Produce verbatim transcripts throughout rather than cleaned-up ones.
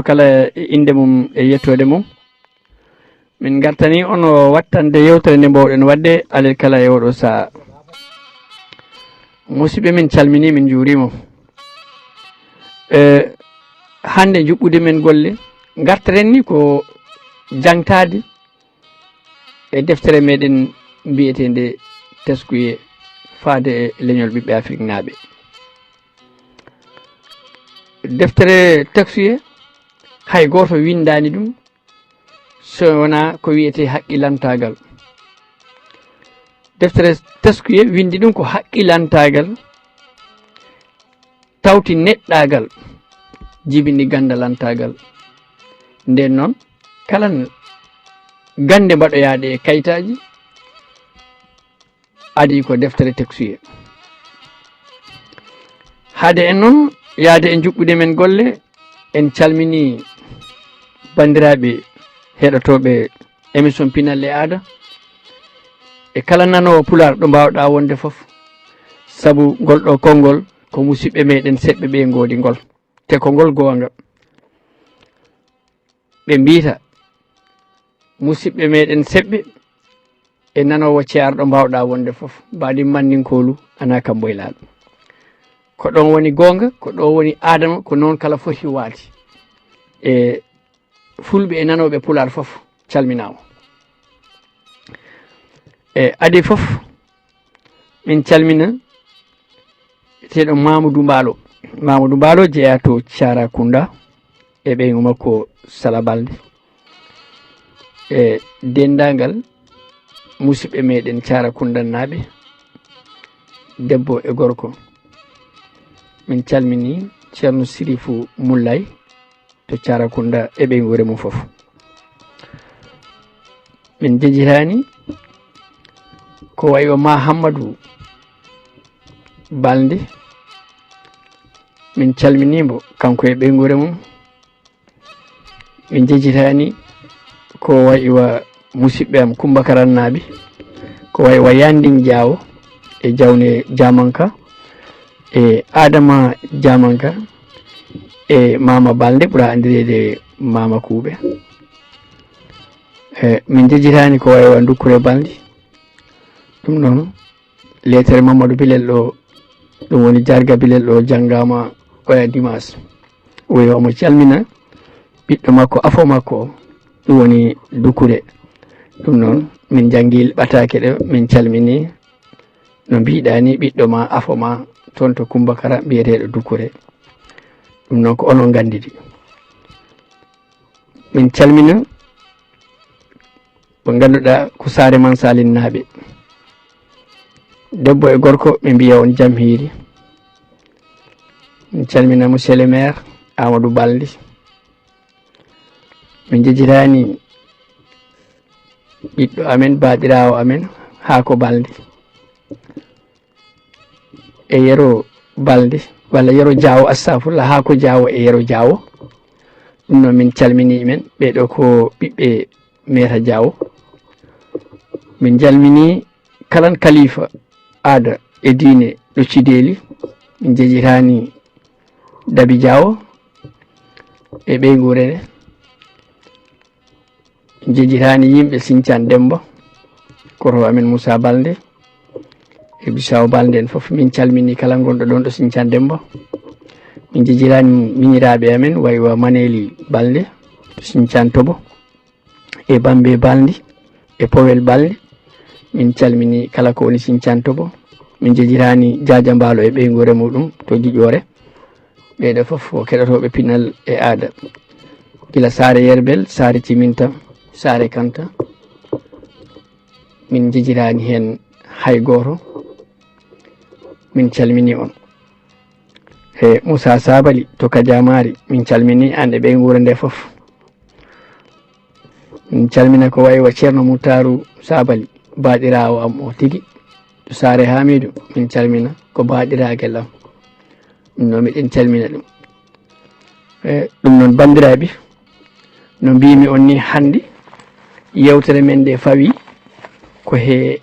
Kala e innde mum e yettoode mum. Min ngartani on o wattande yewtere nde mbawɗen waɗde alel kala e oɗo saha. Musidɓe, min calmini, min njuurima. E hannde njuɓɓude men golle, ngarteren ni ko jangtaade e deftere meɗen mbiyeteende Teskuye faade e leñol ɓiɓɓe Afrik naaɓe. Deftere Teskuye, hay gooto windaani ɗum so wonaa ko wiyetee haqqilantaagal. Deftere Teskuye windi ɗum ko haqqilantaagal tawti neɗɗaagal, jibini gandalantaagal. Nden noon, kala n-, gannde mbaɗoyaaɗe e kayitaaji, adii ko deftere Teskuye. Hade en noon yaade e njuɓɓude men golle, en calmini banndiraaɓe heɗotooɓe émission Pinal e Aada, e kala nanoowo Pulaar ɗo mbaawɗaa wonde fof, sabu ngol ɗo konngol ko musidɓe meɗen seɓɓe ɓe ngoodi ngol, te ko ngol goonga. Ɓe mbiyta, musidɓe meɗen seɓɓe e nanoowo ceerɗo mbaawɗaa wonde fof, mbaadi manninkoolu ana kam mboylaaɗo. Ko ɗon woni goonga, ko ɗo woni Aadama, ko noon kala foti waade. E Fulɓe e nanooɓe Pulaar fof calminaama. E adii fof, min calmina teɗo Mamadou Mbaalo. Mamadou Mbaalo jeyaa to Carakunda e ɓeyngu makko Sala Balde. E denndaangal musidɓe meɗen Carakundannaaɓe, debbo e gorko. Min calmini Ceerno Sirifu Mullay to Carakunda e ɓeynguure mum fof. Min njejjitaani ko wayi o Ma Hammadu Balde. Min calminii mbo, kanko e ɓeynguure mum. Min njejjitaani ko wayi wa musidɓe am Kumba Karannaaɓe, ko wayi wa Yandin Jaawo e Jawne Jaamanka, e Adama Jaamanka, e Mama Balde ɓura anndireede Mama Kuuɓe. E, min njejjitaani ko wayi wa Dukkure Balde. Ɗum noon, leetere Mamadou Bilel ɗo, ɗum woni Jarga Bilel ɗo, janngaama oya dimanche. O wi omo calmina ɓiɗɗo makko, afo makko, ɗum woni Dukkure. Ɗum noon, min njanngi ɓataake ɗo, min calmini, no mbiɗa ni, ɓiɗɗo ma, afo ma, toon to Kumba Kara, mbiyeteeɗo Dukkure. Ɗum noon ko onon nganndidi. Min calmina ɓe ngannduɗaa ko Saare Man Salinnaaɓe. Debbo e gorko, ɓe mbiya on jam hiiri. Min calmina monsieur le maire Amadou Balde. Min njejjitaani ɓiɗɗo amen, baaɗiraawo amen, Haako Balde. E Yero Balde, walla Yero Jaawo, astafurlah, Haako Jaawo e Yero Jaawo. Ɗum noon min calminii men, ɓee ɗoo ko ɓiɓɓe Meeta Jaawo. Min calminii kalan kalifa aada e diine ɗo Cideeli. Min njejjitaani Dabi Jaawo e ɓeynguure nde. Min njejjitaani yimɓe Siñcaan Demmba, koto amen Muusaa Balde e Bisaawo Balde en fof. Min calminii kala ngonɗo ɗoon ɗo Siñcaan Demmba. Min njejjitaani miñiraaɓe amen, wayi wa Maneeli Balde to Siñcaan Tobo, e Bambe Balde, e Powel Balde. Min calminii kala ko woni Siñcaan Tobo. Min njejjitaani Jaaja Mbaalo e ɓeynguure muɗum to Giƴoore. Ɓee ɗoo fof ko keɗotooɓe pinal e aada. Gila Saare Yerbel, Saare Ciminta, Saare Kanta. Min njejjitaani heen hay gooto. Min calminii on. E Muusaa Saabali to Kajamaari, min calminii aan e ɓeynguure nde fof. Min calmina ko wayi wa Ceerno Muttaaru Saabali, baaɗiraawo am o tigi. To Saare Haamiidu, min calmina ko baaɗiraagal am. Ɗum noon, miɗen calmina ɗum. E, ɗum noon, banndiraaɓe, no mbiimi on ni hannde, yewtere men nde fawi ko he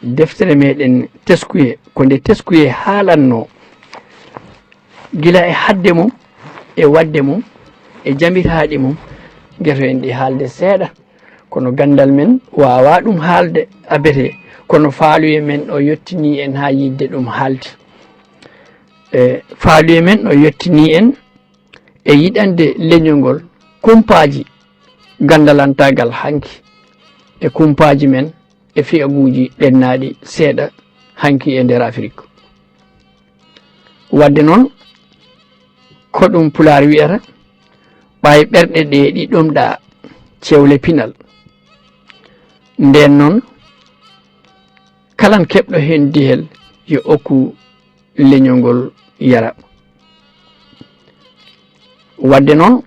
deftere meɗen Teskuye, ko nde Teskuye haalanno gila e haɗde mum e waɗde mum, e jambitaaɗi mum, geto en ɗi haalde seeɗa, kono ganndal men waawaa ɗum haalde abetee, kono faaluye men o yottinii en haa yiɗde ɗum haalde. E faaluye men o yottinii en e yiɗande leñol ngol kumpaaji ganndalantaagal hanki e kumpaaji men e fiyaguuji ɗennaaɗi seeɗa hanki e nder Afrik. Waɗde noon, ko ɗum Pulaar wiyata, ɓay ɓerɗe ɗe ɗi ɗomɗaa cewle pinal. Ndeen noon, kalan keɓɗo heen dihel yo okku leñol ngol yara. Waɗde noon,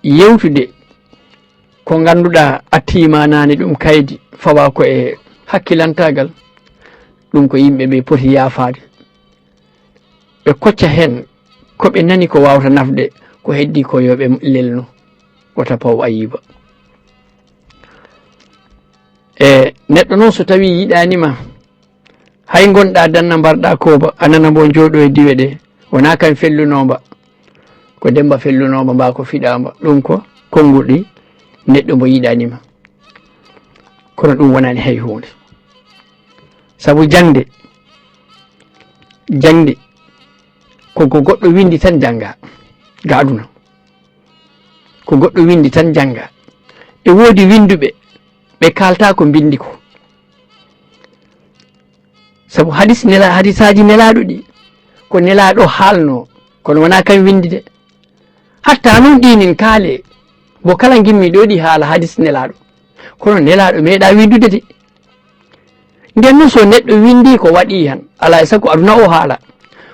yewtude ko ngannduɗaa a tiimaanaani ɗum kaydi, fawa ko e hakkilantaagal, ɗum ko yimɓe ɓe poti yaafaade. Ɓe kocca heen ko ɓe nani ko waawta nafde, ko heddii ko yo ɓe lelnu, wota paw ayiba. E neɗɗo noon, so tawii yiɗaani ma, hay ngonɗaa danna mbarɗaa kooba, a nana mbo jooɗo e diwe ɗe, wonaa kam fellunoo mba, ko Demmba fellunoo mba, mba ko fiɗaa mba. Ɗum ko konnguɗi neɗɗo mbo yiɗaani ma. Kono ɗum wonaani hay huunde. Sabu jaŋde, jaŋde ko ko goɗɗo winndi tan jannga ga aduna. Ko goɗɗo winndi tan jannga. E woodi winnduɓe, ɓe kaalta ko mbinndi ko. Sabu hadis nela-, hadisaaji nelaaɗo ɗi, ko nelaaɗo haalno, kono wonaa kan winndi de. Hatta noon ɗi nin kaale, bo kala ngimmi ɗo ɗi haala hadis nelaaɗo. Kono nelaaɗo meeɗa winndude de. Nden noon so neɗɗo winndi ko waɗi han, alaa e sago aduna o haala.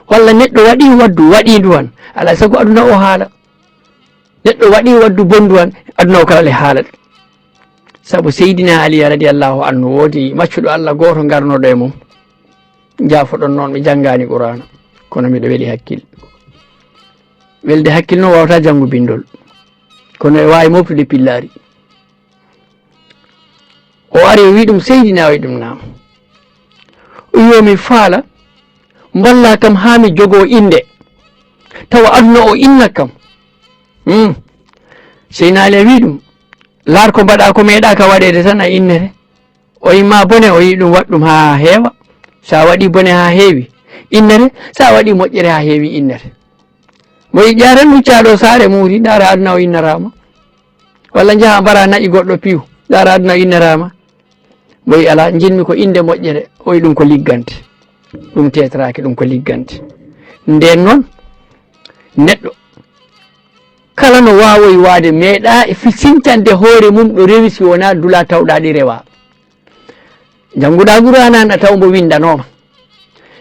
Walla neɗɗo waɗi waddu waɗiindu han, alaa e sago aduna o haala. Neɗɗo waɗi waddu bonndu han, aduna o kala le haalat. Sabu Seydina Ali radiyallahu anhu woodi maccuɗo Allah gooto ngarnoɗo e mum. Njaafoɗon noon mi janngaani Qur'aana, kono miɗo weli hakkil. Welde hakkil noon wawata janngu bindol, kono e waawi moftude pillaari. O ari o wi ɗum, Seydina o wi ɗum, naam. O wi, "Mi faala, mballa kam haa mi jogoo innde, tawa aduna o inna kam." Hmm. Seydina Ali wi ɗum, "Laar ko mbaɗa ko meeɗa ka waɗeede tan a innete." O wi, "Ma bone," o wi ɗum, "waɗ ɗum haa heewa. Sa waɗi bone haa heewi, innete. Sa waɗi moƴƴere haa heewi, innete." Mo wi, "Ƴaaren muccaaɗo saare muuri, ndaara aduna o innaraama." Walla njaha mbara na'i goɗɗo piw, ndaara aduna o innaraama. Mo wi, "Alaa, njiɗmi ko innde moƴƴere." O wi, "Ɗum ko liggante. Ɗum teetaraaki, ɗum ko liggante." Ndeen noon, neɗɗo kala no waawoyi waade, meeɗa e fi-, sintande hoore mum ɗo rewi si wonaa dula tawɗa ɗi rewa. Njannguɗaa Qur'aana a taw mbo winndanooma.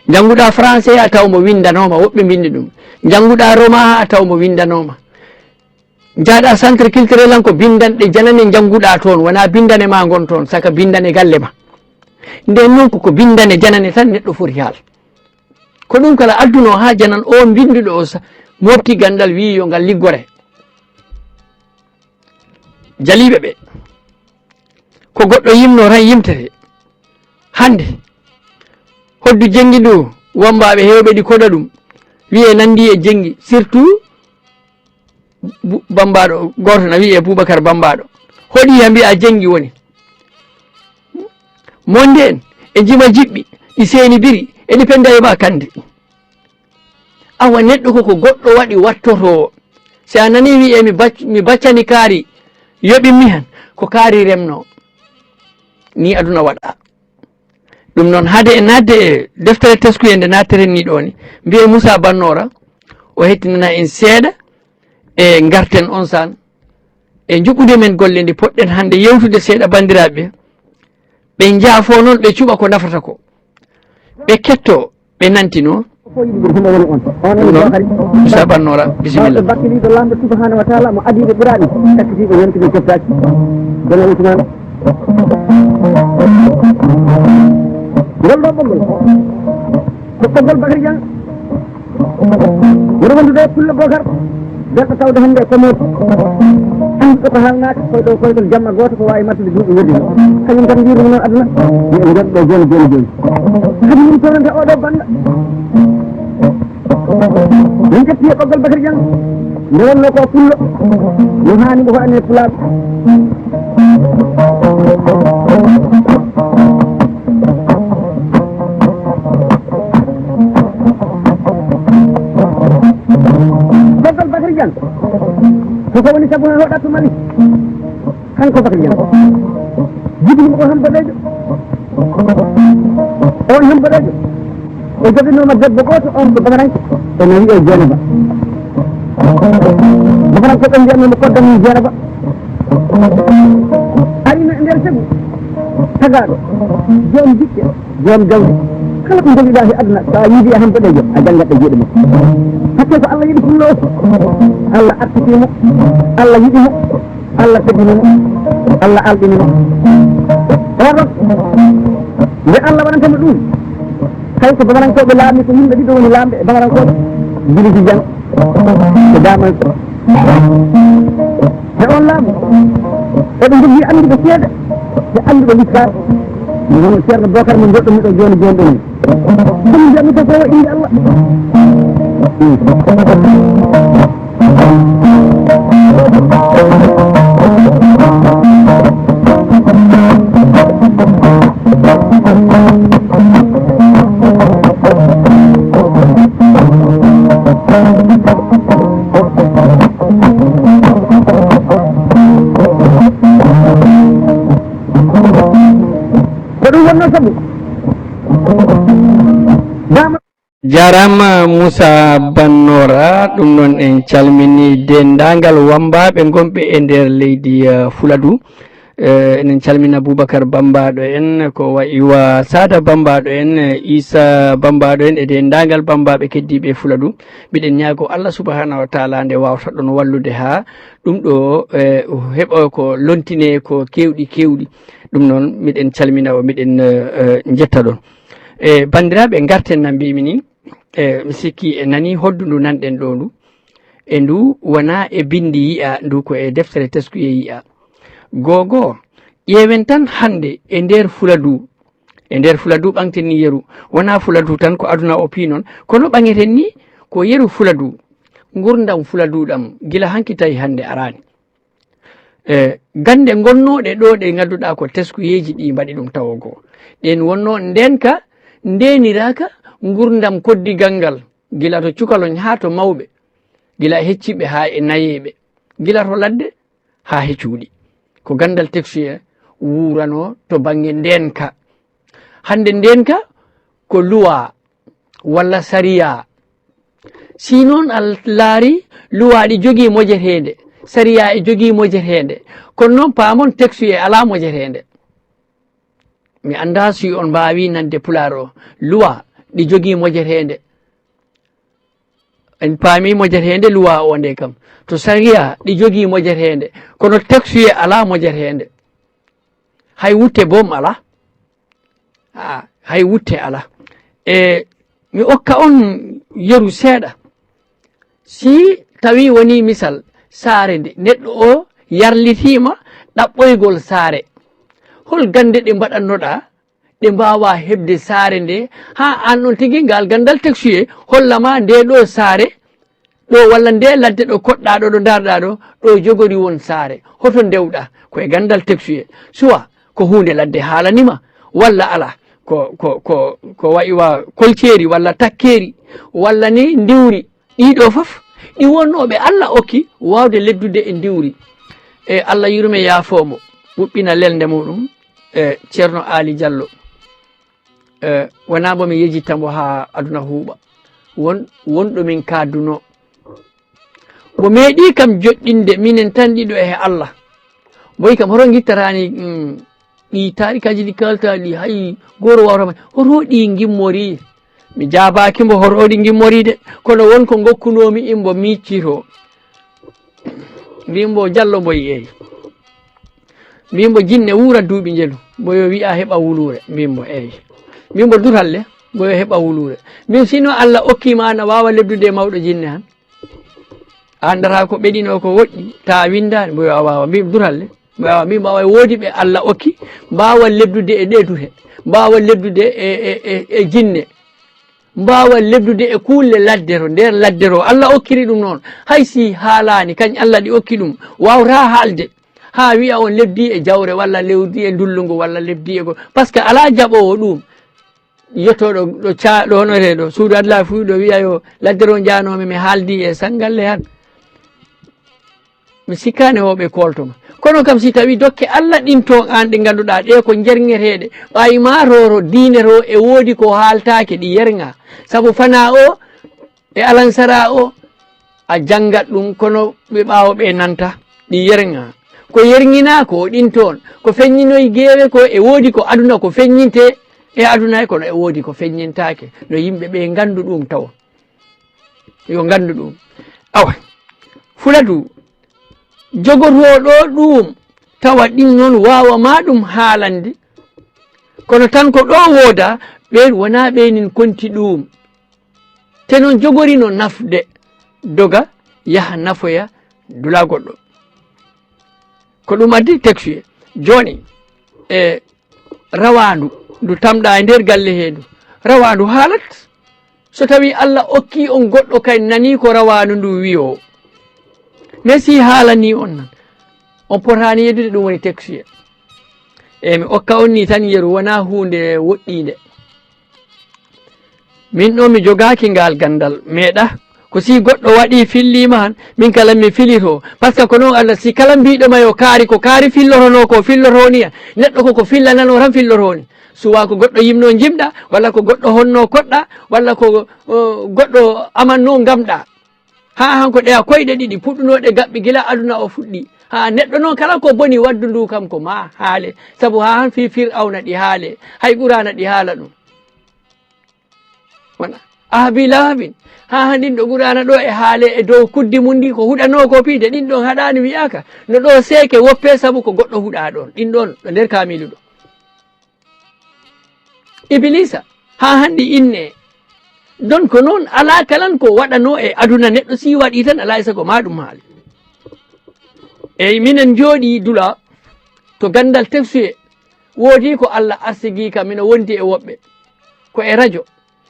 Njannguɗaa français a taw mbo winndanooma, woɓɓe mbinndi ɗum. Njannguɗaa roman a taw mbo winndanooma. Njaaɗa centre culturel an, ko binndanɗe janane njannguɗaa toon, wonaa binndane ma ngon toon, saka binndane galle ma. Nden noon ko, ko binndane janane tan neɗɗo foti haal. Ko ɗum kala addunoo haa janan oon mbinnduɗo o sa-, mofti ganndal, wii yo ngal liggore. Jaliiɓe ɓe, ko goɗɗo yimnoo tan yimtete. Hannde, hoddu jenngi ndu, wammbaaɓe heewɓe ɗi koɗa ɗum, wiyee nanndi e jenngi, surtout Bu-, Bammbaaɗo, gooto na wiyee Bubakar Bammbaaɗo. Hoɗi ya mbiya jenngi woni. Monde en, e njima jiɓɓi, ɗi seeni biri, e ɗi penda e ba kannde. Awa neɗɗo ko, ko goɗɗo waɗi wattotoo. Si a nanii wiyee mi bac-, mi baccani kaari, yoɓimmi han, ko kaari remnoo. Nii aduna waɗa. Ɗum noon, hade e naatde e deftere teskuye nde naateren ni ɗoo ni, mbiyee Moussa Bannoora, o hettinana en seeɗa e ngarten on saan e njuɓɓude men golle nde poɗɗen hannde yewtude seeɗa banndiraaɓe ɓe. Ɓe njaafoo noon, ɓe cuɓa ko nafata ko. Ɓe kettoo, ɓe nantinoo. Fof yiɗi ɗum, himo woni on. On woni Bookari. Moussa Bannoora, bisimilla. Baawɗo bakkiliiɗo Laamɗo Subhaanahu wa Taala mo adiiɓe ɓuraaɗi, sakkitiiɓe wontuɓe kettaaki. Kono Usmaan. Ngol ɗoo ɓoggol. Ko ɓoggol Bakary Dieng. Wuro wondude e Pullo Bookar. Belɗo tawde hannde e Komori. Anduɗo ko haalnaaka, koyɗo koyɗol jamma gooto ko waawi mattude duuɓi weddi. Kañum tan mbiyruno noon aduna. Yo en ngarɗo jooni, jooni, jooni. Kadi min toonanta oɗo bannda. Min ƴetti e ɓoggol Bakary Dieng, nde wonno ko pullo, no haani ko waɗane pulaar. Ɓoggol Bakary Dieng, ko ko woni sabu ha hoɗa to Mali? Kanko Bakary Dieng, jibini ko han boɗeejo. On han boɗeejo, o joginoma debbo gooto, on ko bamaranke, ene wiye Jeenaba. Bamaranke ɓe mbiyatnoma kodda mum Jeenaba. Arino e nder segu tagaaɗo, joom jikke, joom jawdi. Kala ko ngolliɗa e aduna, sa yiidi e han boɗeejo, a janngat e juuɗe mum. Hakke ko Allah yiɗi pullo o. Allah artiti mo, Allah yiɗi mo. Allah teddini mo, Allah alɗini mo. Oɗo, nde Allah waɗantamo ɗum, tawi ko bamarankooɓe laami, ko yimɓe ɗiɗo woni laamɓe e bamarankooɓe, Bilisi Jan e Damanso. E on laamu, eɓe njogii annduɓe seeɗa, ɓe annduɓe lislaam. Mi hono Ceerno Bokar mo njoɗɗo mi ɗo jooni jooni ɗo ni. Ɗum mbiyatmi ko ko innde Allah. Ko ɗum wonno sabu. Dama. Jarama Moussa Bannora, ɗum noon en calmini denndaangal wammbaaɓe ngonɓe e nder leydi, eh, Fuladu. Eh, enen calmina Boubacar Bambaɗo en, ko wayi wa Sada Bambaɗo en, eh, Issa Bambaɗo en e denndaangal bammbaaɓe keddiiɓe e Fuladu. Miɗen ñaago Allah subhanahu wa taala nde waawta ɗon wallude haa ɗum ɗo, eh, heɓa ko lontine ko keewɗi keewɗi. Ɗum noon miɗen calmina o, miɗen, eh, eh, njetta ɗon. E banndiraaɓe, ngarten na mbimi ni, e mi sikki e nani hoddu ndu nanɗen ɗo ndu. E ndu wona e binndi yi'a, ndu ko e deftere teskuye yi'a. Googo, ƴeewen tan hannde e nder Fuladu, e nder Fuladu ɓaŋten ni yeru, wona Fuladu tan ko aduna o pii noon, kono ɓaŋeten ni ko yeru Fuladu, ngurdam Fuladu ɗam gila hanki tawi hannde araani. E gannde gonnooɗe ɗo ɗe ngannduɗaa ko teskuyeeji ɗi mbaɗi ɗum tawo goo. Ɗen wonno ndeenka, ndeeniraaka ngurdam koddigal ngal, gila to cukaloñ haa to mawɓe, gila e hecciiɓe haa e nayeeɓe, gila to ladde haa he cuuɗi. Ko ganndal teksuye wuuranoo to bannge ndeenka. Hannde ndeenka ko luwaa walla sariya. Si noon a laari, luwaa ɗi jogii mojeteende, sariya e jogii mojeteende, kono noon paamon teksuye alaa mojeteende. Mi anndaa si on mbaawi nande pulaar o, luwaa ɗi jogii mojeteende. En paami mojeteende luwaa o nde kam. To sariya ɗi jogii mojeteende, kono teksuye alaa mojeteende. Hay wutte boom alaa. Ah, hay wutte alaa. E mi okka on yeru seeɗa. Si tawi woni misal, saare nde, neɗɗo o yarlitiima ɗaɓɓoygol saare. Hol gannde ɗe mbaɗannoɗaa ɗe mbaawa heɓde saare nde, haa aan ɗon tigi ngal ganndal teksuye holla ma nde ɗo saare, ɗo walla nde ladde ɗo koɗɗaa ɗo, ɗo ndaarɗaa ɗo, ɗo jogori won saare. Hoto ndewɗaa? Ko e ganndal teksuye. Suwa ko huunde ladde haalani ma, walla alaa, ko, ko, ko, ko wayi wa kolceeri, walla takkeeri, walla ni ndiwri. Ɗiɗo fof, ɗi wonnooɓe Allah okki waawde leddude e ndiwri. E Allah yurme yaafoo mo, ɓuɓɓina lelnde muɗum, e Ceerno Aali Jallo. E wonaa mbo mi yejjitta mbo haa aduna huuɓa. Won, won ɗo min kaadduno. Mbo meeɗii kam joɗɗinde minen tan ɗiɗo e Allah. Mboy kam hoto ngittataani, mm, ɗi taarikaaji ɗi kaaltaa ɗi, hay gooto waawata ma. Hoto ɗi ngimmori? Mi jaabaaki mbo hoto ɗi ngimmori de. Kono won ko ngokkunoomi imbo miiccitoo. Mbii mbo Jallo mboy eey. Mbii mbo jinne wuura duuɓi njelu. Mbo yo wi'a heɓa wuluure. Mbii mbo eey. Mbii mbo dutalle. Mbo yo heɓa wuluure. Mbii sino Allah okkii ma ana waawa leddude e mawɗo jinne han. A anndataa ko ɓeɗinoo ko woɗɗi, ta a winndaani, mbo yo a waawa. Mbii dutalle, mbo yo a waawa. Mbii mbo awa e woodi ɓe Allah okki, mbaawa leddude e ɗee dute, mbaawa leddude e, e, e, e jinne. mbaawa lebdude e kuulle ladde to, nder ladde to. Allah okkiri ɗum noon. Hay si haalaani, kañ Allah ɗi okki ɗum, waawata haalde. Haa wiya on lebdi e jawre, walla lebdi e ndullungu, walla lebdi e go-, par ce que alaa jaɓoowo ɗum. Yettooɗo ɗo ca-, ɗo honoree ɗo, suudu Adla fuu ɗo wiya yo ladde to njaanoomi, mi haaldi e sangalle han. Mi sikkaani o ɓe koolto ma. Kono kam si tawi dokke Allah ɗin toon aan ɗe ngannduɗaa ɗe ko njerŋeteeɗe, ɓay maa roro diine to e woodi ko haaltaake ɗi yerŋa. Sabu fanaa o e alansara o a janngat ɗum, kono ɓe ɓaawo ɓe nanta ɗi yerŋa. Ko yerŋinaa ko ɗin toon, ko feññinoy geewe ko e woodi ko aduna ko feññinte e aduna e kono e woodi ko feññintaake. No yimɓe ɓe nganndu ɗum taw. Yo nganndu ɗum. Awa, fuladu jogotooɗo ɗum, tawa ɗin noon waawa ma ɗum haalande. Kono tan ko ɗo wooda, ɓeen wonaa ɓeenin konti ɗum. Te noon jogorino nafde, doga, yaha nafoya, dula goɗɗo. Ko ɗum addi texte. Jooni, e rawaandu ndu tamɗa e nder galle hee ndu. Rawaandu haalat. So tawi Allah okki on goɗɗo kay nani ko rawaandu ndu wiyo. Mais si haalani on nan, on potaani yeddude ɗum woni texte. E mi okka on ni tan yeru wona huunde woɗɗiinde. Min ɗo mi jogaaki ngaal ganndal, meeɗa. Ko si goɗɗo waɗi filliima han, min kala mi filito. Par ce que ko noon Allah, si kala mbiɗo ma yo kaari, ko kaari fillotono ko, filloto ni, neɗɗo ko ko fillanano tan filloto ni. Suwa ko goɗɗo yimno jimɗa, walla ko goɗɗo honno koɗɗa, walla ko, o, goɗɗo amanno ngamɗa. Haa han ko ɗeya koyɗe ɗiɗi puɗɗunooɗe gaɓɓi gila aduna o fuɗɗi. Haa neɗɗo noon kala ko boni waddu ndu kam ko ma haale. Sabu haa han fii Fir'awna ɗi haale, hay Qur'aana ɗi haala ɗum. Wona Abi Lahabin. Haa han ɗin ɗo Qur'aana ɗo e haale e dow kuddi mum ndi ko huɗanoo ko piide, ɗin ɗon haɗaani wi'aaka. No ɗo seeke woppe sabu ko goɗɗo huɗa ɗon. Ɗin ɗon ɗo nder kaamiilu ɗo. Ibiliisa, haa hanndi inne. Donc ko noon, alaa kalan ko waɗanoo e aduna neɗɗo, si waɗii tan, alaa e sago ma ɗum haali. Eyi, minen njooɗii dula to ganndal teksuye, woodii ko Allah arsigii kam, mino wondi e woɓɓe. Ko e rajo.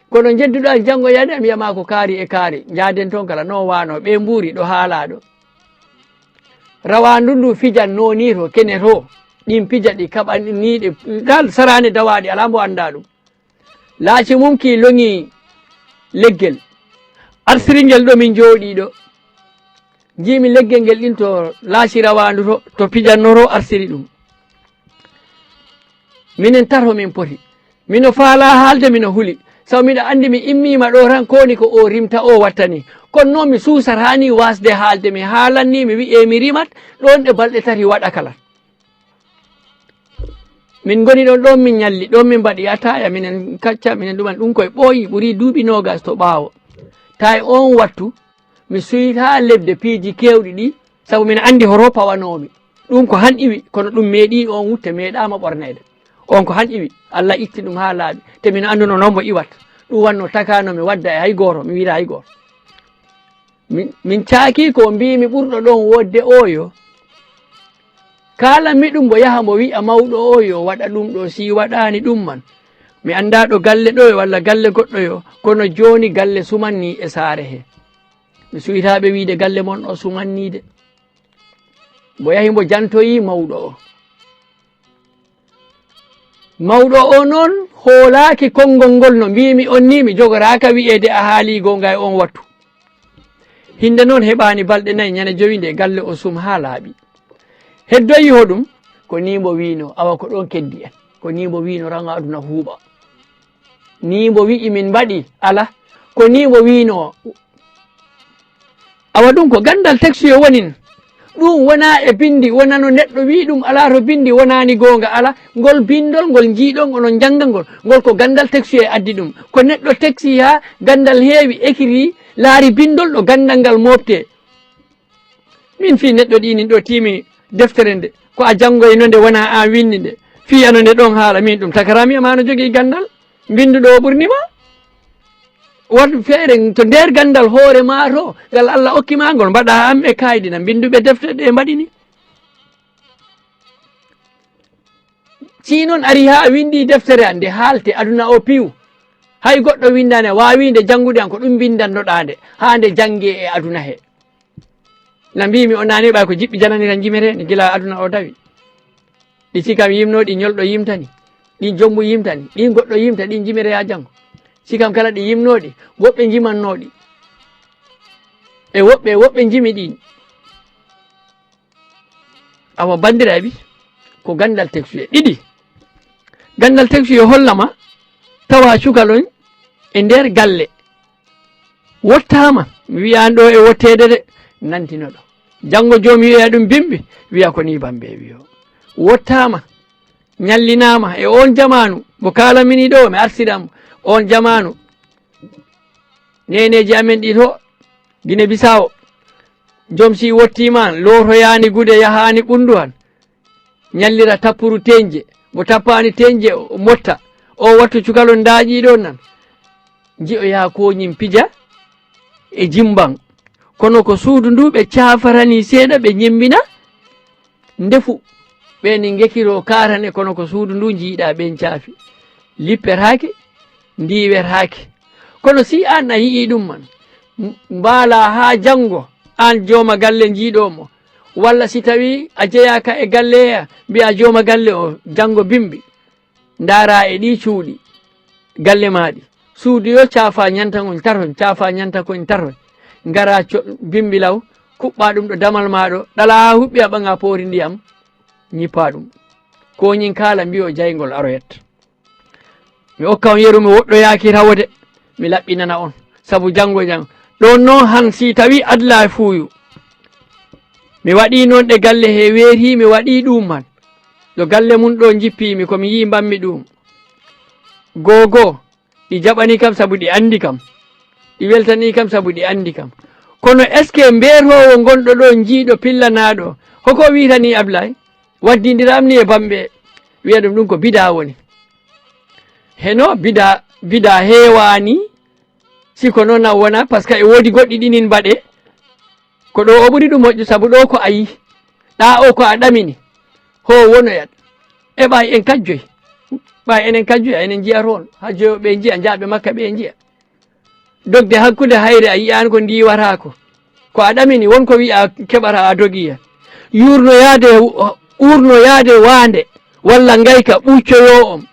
Kono njedduɗo an janngo yani, a wiya ma ko kaari e kaari. Njaaden toon kala, noon waano, ɓe mbuuri ɗo haalaa ɗo. Rawaandu ndu fijan nooni to, kene to, ɗin pija ɗi kaɓaniiɗe, ngal saraani dawaaɗi, alaa mbo anndaa ɗum. Laaci mum ki loŋi leggel, arsiri ngel ɗo min njooɗii ɗo. Njiimi leggel ngel ɗin to laaci rawaandu to, to pijannoro arsiri ɗum. Minen tato min poti. Mino faalaa haalde, mino huli. Sabu miɗo anndi mi immiima ɗo tan, ko woni ko o rimta o wattani. Kono noon mi suusataani waasde haalde, mi haalanni, mi wi'ee mi rimat, ɗoon ɗe balɗe tati waɗa kala. Min ngoni ɗon, ɗoon min ñalli, ɗoon min mbaɗi ataaya, minen kacca, minen ɗuman. Ɗum koye ɓooyi, ɓuri duuɓi noogas to ɓaawo. Tawi oon wattu, mi suyta lebde piiji keewɗi ɗi, sabu mino anndi hoto pawanoomi. Ɗum ko han iwi, kono ɗum meeɗii oon wutte, meeɗaama ɓorneede. Oon ko han iwi, Allah itti ɗum haa laaɓi. Te mino annduno noon mbo iwat. Ɗum wannoo takaano mi wadda e hay gooto, mi wiira hay gooto. Min, min caakii ko mbiimi ɓurɗo ɗoon woodde oyo. Kaalanmi ɗum mbo yaha mbo wi'a mawɗo oyo waɗa ɗum ɗo, si waɗaani ɗum man. Mi anndaa ɗo galle ɗoyo walla galle goɗɗoyo, kono jooni galle sumanni e saare he. Mi suytaaɓe wiide galle mon o sumanni de. Mbo yahi mbo jantoyi mawɗo o. Mawɗo o noon hoolaaki konngol ngol no mbiimi on ni, mi jogoraaka wi'eede a haalii goonga e oon wattu. Hinde noon heɓaani balɗe nayi, ñande jowi nde galle o sum haa laaɓi. Heddoyi hoɗum, ko nii mbo wiino, awa ko ɗoon keddi en. Ko nii mbo wiino, raŋa aduna huuɓa. Nii mbo wi'i min mbaɗi, ala. Ko nii mbo wiino. Awa ɗum ko ganndal teksuye wonin. Ɗum wonaa e binndi, wonaa no neɗɗo wi'i ɗum alaa to binndi, wonaani goonga, ala. Ngol binndol, ngol njiiɗon, onon njannga ngol. Ngol ko ganndal teksuye addi ɗum. Ko neɗɗo teksi haa ganndal heewi, ekiti, laari binndol ɗo ganndal ngal mooɓtee. Min fii neɗɗo ɗiinin ɗo tiimi deftere nde, ko a janngoyno nde, wonaa aan winndi nde. Fii ano nde ɗon haala, min ɗum takaraami e maa no jogii ganndal. Mbinnduɗo o ɓurni ma. Waɗ feere to nder ganndal hoore maa to, ngal Allah okki maa ngol, mbaɗa am e kaaydina mbinnduɓe defte ɗe mbaɗi ni. Si noon ari haa winndi deftere an nde haalte aduna o piw, Hay goɗɗo winndani a, waawii nde janngude an, ko ɗum mbinndannoɗaa nde, haa nde janngee e aduna he. Na mbiimi on naane ɓay ko jiɓɓi janani tan jimete, ne gila aduna o dawi. Ɗi sikam yimnooɗi ñolɗo yimtani, ɗin jommu yimtani, ɗin goɗɗo yimta, ɗin jimete haa janngo. Sikam kala ɗi yimnooɗi, woɓɓe njimannooɗi. E woɓɓe, woɓɓe njimi ɗin. Awa banndiraaɓe, ko ganndal teksuye. Ɗiɗi, ganndal teksuye hollama tawa cukalon e nder galle. Wottaama, mi wiyaani ɗo e wotteede de, nantino ɗo. Janngo joom wiya ɗum bimbi, wiya ko ni bambe wiyo. Wottaama, ñallinaama e oon jamaanu, mo kaalamini ɗo, mi arsiram oon jamaanu. Neeneeji amen ɗi to Gine Bisaawo, joom si wottiima, lootoyaani gude, yahaani ɓunndu han. Ñallira tappuru teñje, mo tappaani teñje, o motta. O wattu cukalon ndaaƴii ɗon nan. Nji'oyaa kooñin pija e jimban. Kono ko suudu ndu ɓe caafaranii seeɗa, ɓe ñemmbina. Ndefu, ɓe ni ngekiroo kaarane, kono ko suudu ndu njiiɗaa ɓen caafi. Lippetaake, ndiiwetaake. Kono si aan a yi'ii ɗum man, m-, mbaalaa haa janngo, aan jooma galle njiiɗoo mo. Walla si tawii a jeyaaka e galle hee, mbiyaa jooma galle o, janngo bimbi. Ndaaraa e ɗii cuuɗi galle maa ɗi. Suudu yo caafa ñanta ngon taroñ, caafa ñanta koñ taroñ. Ngaraa co-, bimbi law, kuɓɓaa ɗum ɗo damal maa ɗo, ɗalaa haa huɓɓi a ɓaŋaa poori ndiyam, ñippaa ɗum. Kooñin kaala mbiyo jayngol aroyat. Mi okka on yeru, mi woɗɗoyaaki tawo de, mi laɓɓinana on. Sabu janngo jam. Ɗon non han si tawi adla e fuuyu. Mi waɗii non ɗe galle he weetii, mi waɗii ɗum man. Ɗo galle mum ɗo njippii mi, ko mi yii mbammi ɗum. Goo goo, ɗi jaɓanii kam sabu ɗi anndi kam. Ɗi weltanii kam sabu ɗi anndi kam. Kono est-ce que mbeetoowo ngonɗo ɗo njiiɗo pillanaaɗo, hoko wiitanii Ablaye? Waddindiram ni e bamɓe, wiya ɗum ɗum ko bidaa woni. Heno bidaa, bidaa heewaani, si ko noon a wona, par ce que e woodi goɗɗi ɗinin mbaɗe. Ko ɗo o ɓuri ɗum moƴƴu, sabu ɗo ko a yii. Ɗa o ko a ɗamini. Ho wonoyat. E ɓay en kajjoy. Ɓay enen kajjoy, enen njiya toon. Hajjoy ɓe njiya, njaaɓe Makka ɓe njiya. Dogde hakkunde hayre a yiyaani ko ndiiwata ko. Ko a ɗamini, won ko wiya keɓata a dogi hen. Yuurno yaade, uurno yaade waande, walla ngayka ɓuccoyoo on.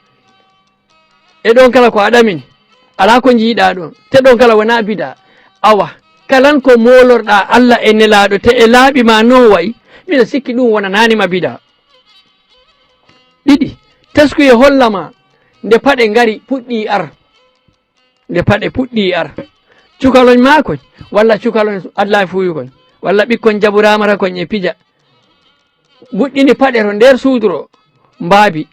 E ɗon kala ko a ɗamini, alaa ko njiiɗaa ɗon. Te ɗon kala wonaa bidaa. Awa, kalan ko moolorɗaa Alla e Nelaaɗo, te e laaɓi ma non wayi, miɗo sikki ɗum wonanaani ma bidaa. Ɗiɗi, teskuye holla ma nde paɗe ngari puɗɗii ar. Nde paɗe puɗɗii ar. Cukaloñ maa koñ, walla cukaloñ Adlaahi Fuuyu koñ, walla ɓikkon Jabu Raamata koñ e pija. Mbuɗɗini paɗe to nder suudu to, mbaabi.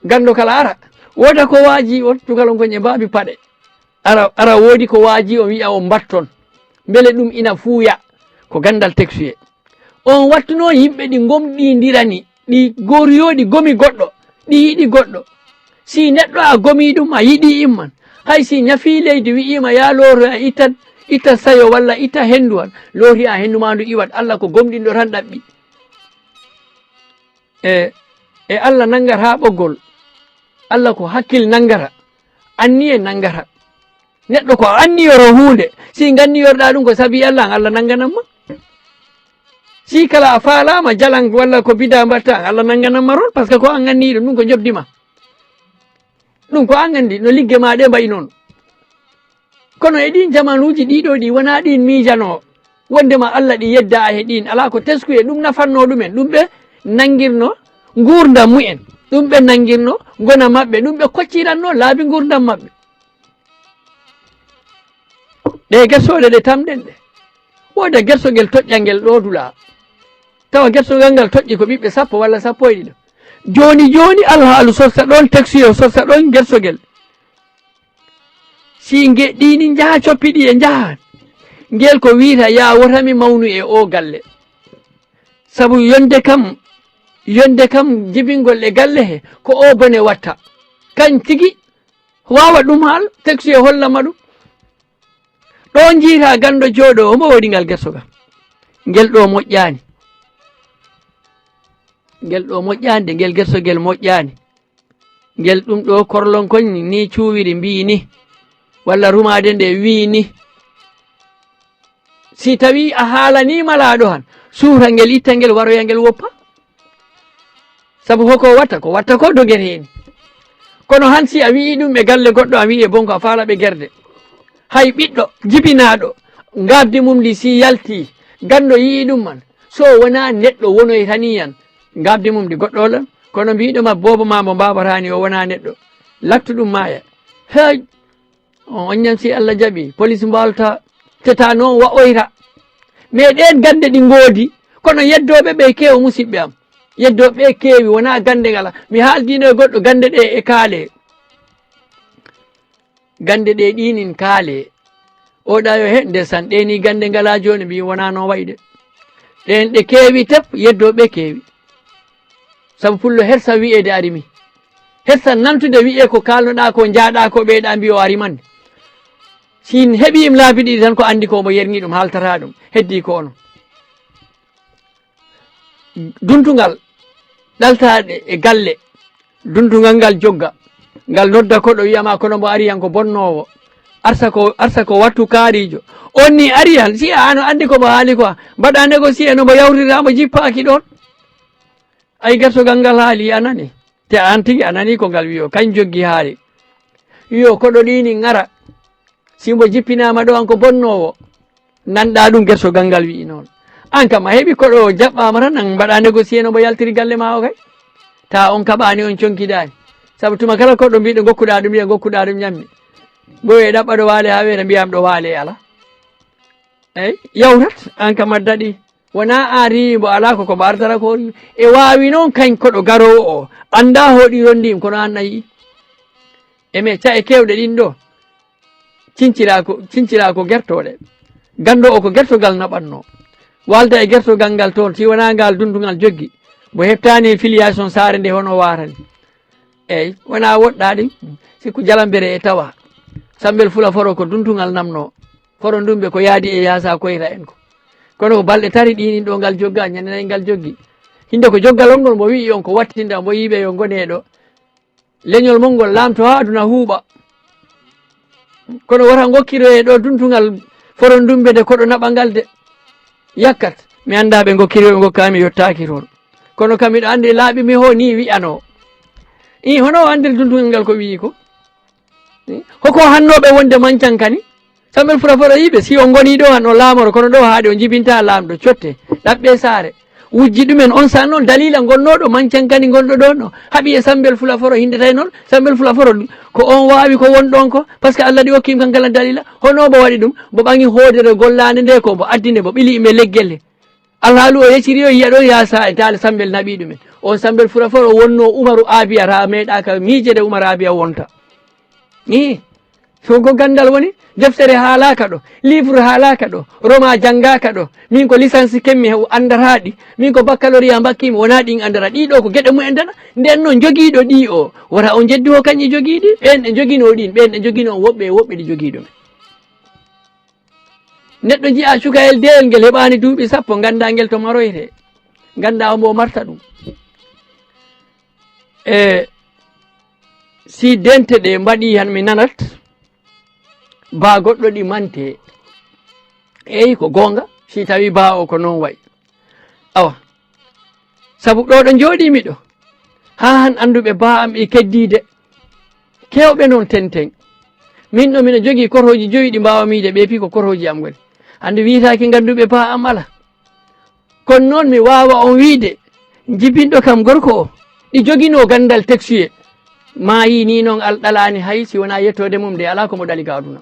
Ganndo kala ara, wooda ko waaji on, cukalon koñ e mbaabi paɗe. Ara, ara woodi ko waaji on, wi'a on mbatton. Mbele ɗum ina fuuya, ko ganndal teksuye. On wattu noon yimɓe ɗi ngomɗindirani, ɗi goriyoo, ɗi gomi goɗɗo, ɗi yiɗi goɗɗo. Si neɗɗo a gomii ɗum, a yiɗii imman. Hay si ñafii leydi, wi'iima yaa lootoya, ittan, ittan sayo walla ittan henndu han, lootoya henndu maa ndu iwat. Alla ko gomɗinɗo tan ɗaɓɓi. E, e Alla nanngata ɓoggol. Alla ko hakkil nanngata, anniye nanngata. Neɗɗo ko anniyoro huunde, si nganniyorɗaa ɗum ko sabi Alla an, Alla nannganan ma. Si kala a faalaama jalan walla ko bidaa mbaɗtaa an, Alla nannganan ma toon, par ce que ko an anniyiɗo, ɗum ko njoɓdi ma. Ɗum ko an anndi no ligge maa ɗe mbayi noon. Kono e ɗiin jamaanuuji ɗiɗo ɗi wonaa ɗiin miijanoo, wonndema Alla ɗi yeddaa he ɗiin, alaa ko teskuye ɗum nafannoo ɗumen. Ɗum ɓe nanngirnoo nguurndam mumen, ɗum ɓe nanngirnoo ngona maɓɓe, ɗum ɓe koccirannoo laabi nguurndam maɓɓe. Ɗe gersooɗe ɗe tamɗen ɗe, wooda gersogel toƴƴangel ɗo dulaa. Tawa gersogal ngal toƴƴi ko ɓiɓɓe sappo walla sappo e ɗiɗo. Jooni jooni alhaalu sorsa ɗoon, teksuye sorsa ɗoon gersogel. Si nge-, ɗiini njaha coppi ɗi e njaha. Ngel ko wiyta yaa wota mi mawnu e o galle. Sabu yonde kam, yonde kam jibingol e galle he, ko o bone watta. Kan tigi waawa ɗum haal, teksuye holla ma ɗum. Ɗo njiita ganndo jooɗo, omo woodi ngal gersogal. Ngel ɗo moƴƴaani. Ngel ɗo moƴƴaani de, ngel gersogel moƴƴaani. ngel ɗum ɗo korlon kon ni cuwiri mbii ni, walla rumaade nde wii ni. Si tawii a haalanii malaaɗo han, suuta ngel, itta ngel, waroya ngel woppa. Sabu hoko watta, ko watta ko dogere heen. Kono han si a wi'ii ɗum e galle goɗɗo, a wi'ii e bonko, a faala ɓe gerde. Hay ɓiɗɗo jibinaaɗo, ngaabdi mum ndi si yaltii, ganndo yi'ii ɗum man, so wonaa neɗɗo wonoytanii yan, ngaabdi mum ndi goɗɗo lan. Kono mbiiɗo ma boobo ma mo mbaawataani o wonaa neɗɗo, lattu ɗum maaya. Hey! On, on ñan si Allah jaɓi, police mbaalta, teta noon wa'oyra. Mais ɗeen gannde ɗi ngoodi, kono yeddooɓe ɓe keew, musidɓe am. Yeddooɓe ɓe keewi, wonaa gannde ngala. Mi haaldiino e goɗɗo gannde ɗe e kaale. Gannde ɗe ɗinin kaale. Oɗa yo he, ndesan, ɗe ni gannde ngala jooni, mbi wonaa no wayde. Ɗeen ɗe keewi tep, yeddooɓe keewi. Sabu pullo hersa wi'eede ari mi. Hersa nantude wi'e ko kaalnoɗaa ko, njaaɗaa ko, ɓeyɗa mbi o ari man. Si heɓi im laabi ɗiɗi tan ko anndi ko mo yerŋi ɗum, haaltata ɗum. Heddi ko ono. Duntungal ɗaltaaɗe e galle. Duntungal ngal jogga. Ngal nodda koɗo wiyama kono mo ari yan ko bonnoowo. Arsa ko, arsa ko wattu kaariijo. On ni ari yan, si a ano anndi ko mo haali ko, mbaɗa négocier no mo yawtirta mo jippaaki ɗoon. Ay, gertogal ngal haali, a nani? Te aan tigi a nani ko ngal wiyo, kañ joggi haali. Wiyo, koɗo ɗiini ŋara. Si mbo jippinaama ɗo, an ko bonnoowo. Nanɗa ɗum, gertogal ngal wi'i noon. An kam a heɓi koɗo jaɓɓaama tan, an mbaɗa négocier no mbo yaltiri galle ma o kay. Ta on kaɓaani, on conkidaani. Sabu tuma kala koɗo mbiɗo ngokkuɗa ɗum, wiya ngokkuɗa ɗum ñammi. Mbo e ɗaɓɓa ɗo waale haa weeta, mbiyam ɗo waale ala. Eyi, yawtat, an kam a daɗi. Wona an riiwi mbo alaa ko, ko mbo artara ko. E waawi noon kañ koɗo garoowo o, annda hoɗi ronndi im, kono an a yi'i. E mais ca'e keewɗe ɗin ɗo, cincira ko, cincira ko gertooɗe. Ganndo o ko gertogal naɓatnoo. Waalda e gertogal ngal toon, si wonaa ngal duntungal joggi, mbo heɓtaani filiation saare nde hono waatani. Eyi, wonaa woɗɗaaɗi, sikku jalambere e tawa. Sambel Fula Foro ko duntungal namnoo. Foro ndumbe ko yaadi e yaasa koyra en ko. Kono ko balɗe tari ɗiinin ɗo ngal jogga, ñande nayi ngal joggi. Hinde ko joggal on ngol mo wi'i on ko wattinda, mo yiiɓe yo ngone ɗo. Leñol mon ngol laamto haa aduna huuɓa. Kono wota ngokkiroye ɗo duntungal Foro ndumbe nde koɗo naɓa ngal de. Yakkat, mi annda ɓe ngokkiri o, ɓe ngokkaami, yottaaki toon. Kono kam miɗo anndi laaɓi mi ho ni wi'anoo. Ii, hono o anndiri duntungal ngal ko wi'i ko? Ii, hoko hannooɓe wonde mancankani? Sambel Fula Foro yiɓe, si o ngoni ɗo han o laamoro, kono ɗo haaɗi o jibinta laamɗo, cotte, ɗaɓɓe saare. Wujji ɗumen on saan noon, daliila ngonnooɗo mancankani ngonɗo ɗo no haɓi e Sambel Fula Foro hindetay noon. Sambel Fula Foro ko on waawi ko won ɗon ko, parce que Allah ɗi okki yim kan kala daliila. Hono mbo waɗi ɗum, mbo ɓaŋi hoodere gollaande nde ko mbo addine mbo ɓili yimɓe leggel he. Alhaalu o yecciri o yiya ɗo yaasa e taale Sambel naɓi ɗumen. On Sambel Fula Foro wonno Umaru Aabiya, ta meeɗaaka miijede Umaru Aabiya wonta. Ii, so ko ganndal woni, deftere haalaaka ɗo, livre haalaaka ɗo, roma janngaaka ɗo. Min ko licence kemmi, o anndataa ɗi. Min ko baccalauréat mbakkimi, wonaa ɗin anndata. Ɗii ɗo ko geɗe mumen tan. Nden noon, jogiiɗo ɗii o, wota on jeddu o kañƴi jogiiɗi. Ɓeen ɗe joginoo ɗin, ɓeen ɗe joginoo woɓɓe e woɓɓe ɗi jogii ɗumen. Neɗɗo jiya cukayel deyel ngel heɓaani duuɓi sappo, ngannda ngel to maroyte. Ngannda omo marta ɗum. E si dente ɗe mbaɗi han mi nanat, ba goɗɗo ɗi mante. Eyi, ko goonga, si tawi ba o ko noon wayi. Awa, sabu ɗo ɗo njooɗii miɗo, haa han annduɓe ba am e keddiide. Keewɓe noon tenten. Min ɗo miɗo jogii korhooji joyi ɗi mbaawa miide ɓe fii ko korhooji am ngoni. Hannde wiyetaake ngannduɓe ba am ala. Kono noon mi waawa on wiide, jibinɗo kam gorko o, ɗi joginoo ganndal teksuye. Maayi ni noon al ɗalaani hay si wonaa yettoode mum de alaa ko mo ɗali ka aduna.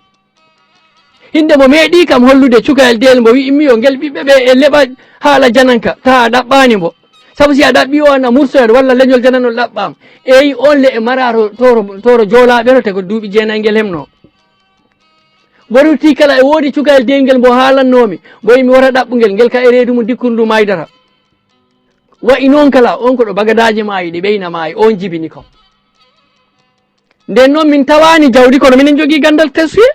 Hinde mo meeɗi kam hollude cukayel deyel mbo wi'immi yo ngel ɓiɓɓe ɓe e leɓa haala jananka, taa a ɗaɓɓaani mbo. Sabu si a ɗaɓɓi o ana mursoyat walla leñol jananol ɗaɓɓaama. Eyi on le e mara to, toro, toro joolaaɓe to te ko duuɓi jeenayi ngel hemno. Mbo rutti kala e woodi cukayel deyel ngel mbo haalannoomi, mbo yimi wota ɗaɓɓu ngel, ngel ka e reedu mum dikkundu maydata. Wa'i noon kala, on ko ɗo bagadaaji maayi, ɗi ɓeyna maayi, on jibini kam. Nden noon min tawaani jawdi, kono minen jogii ganndal tesuye.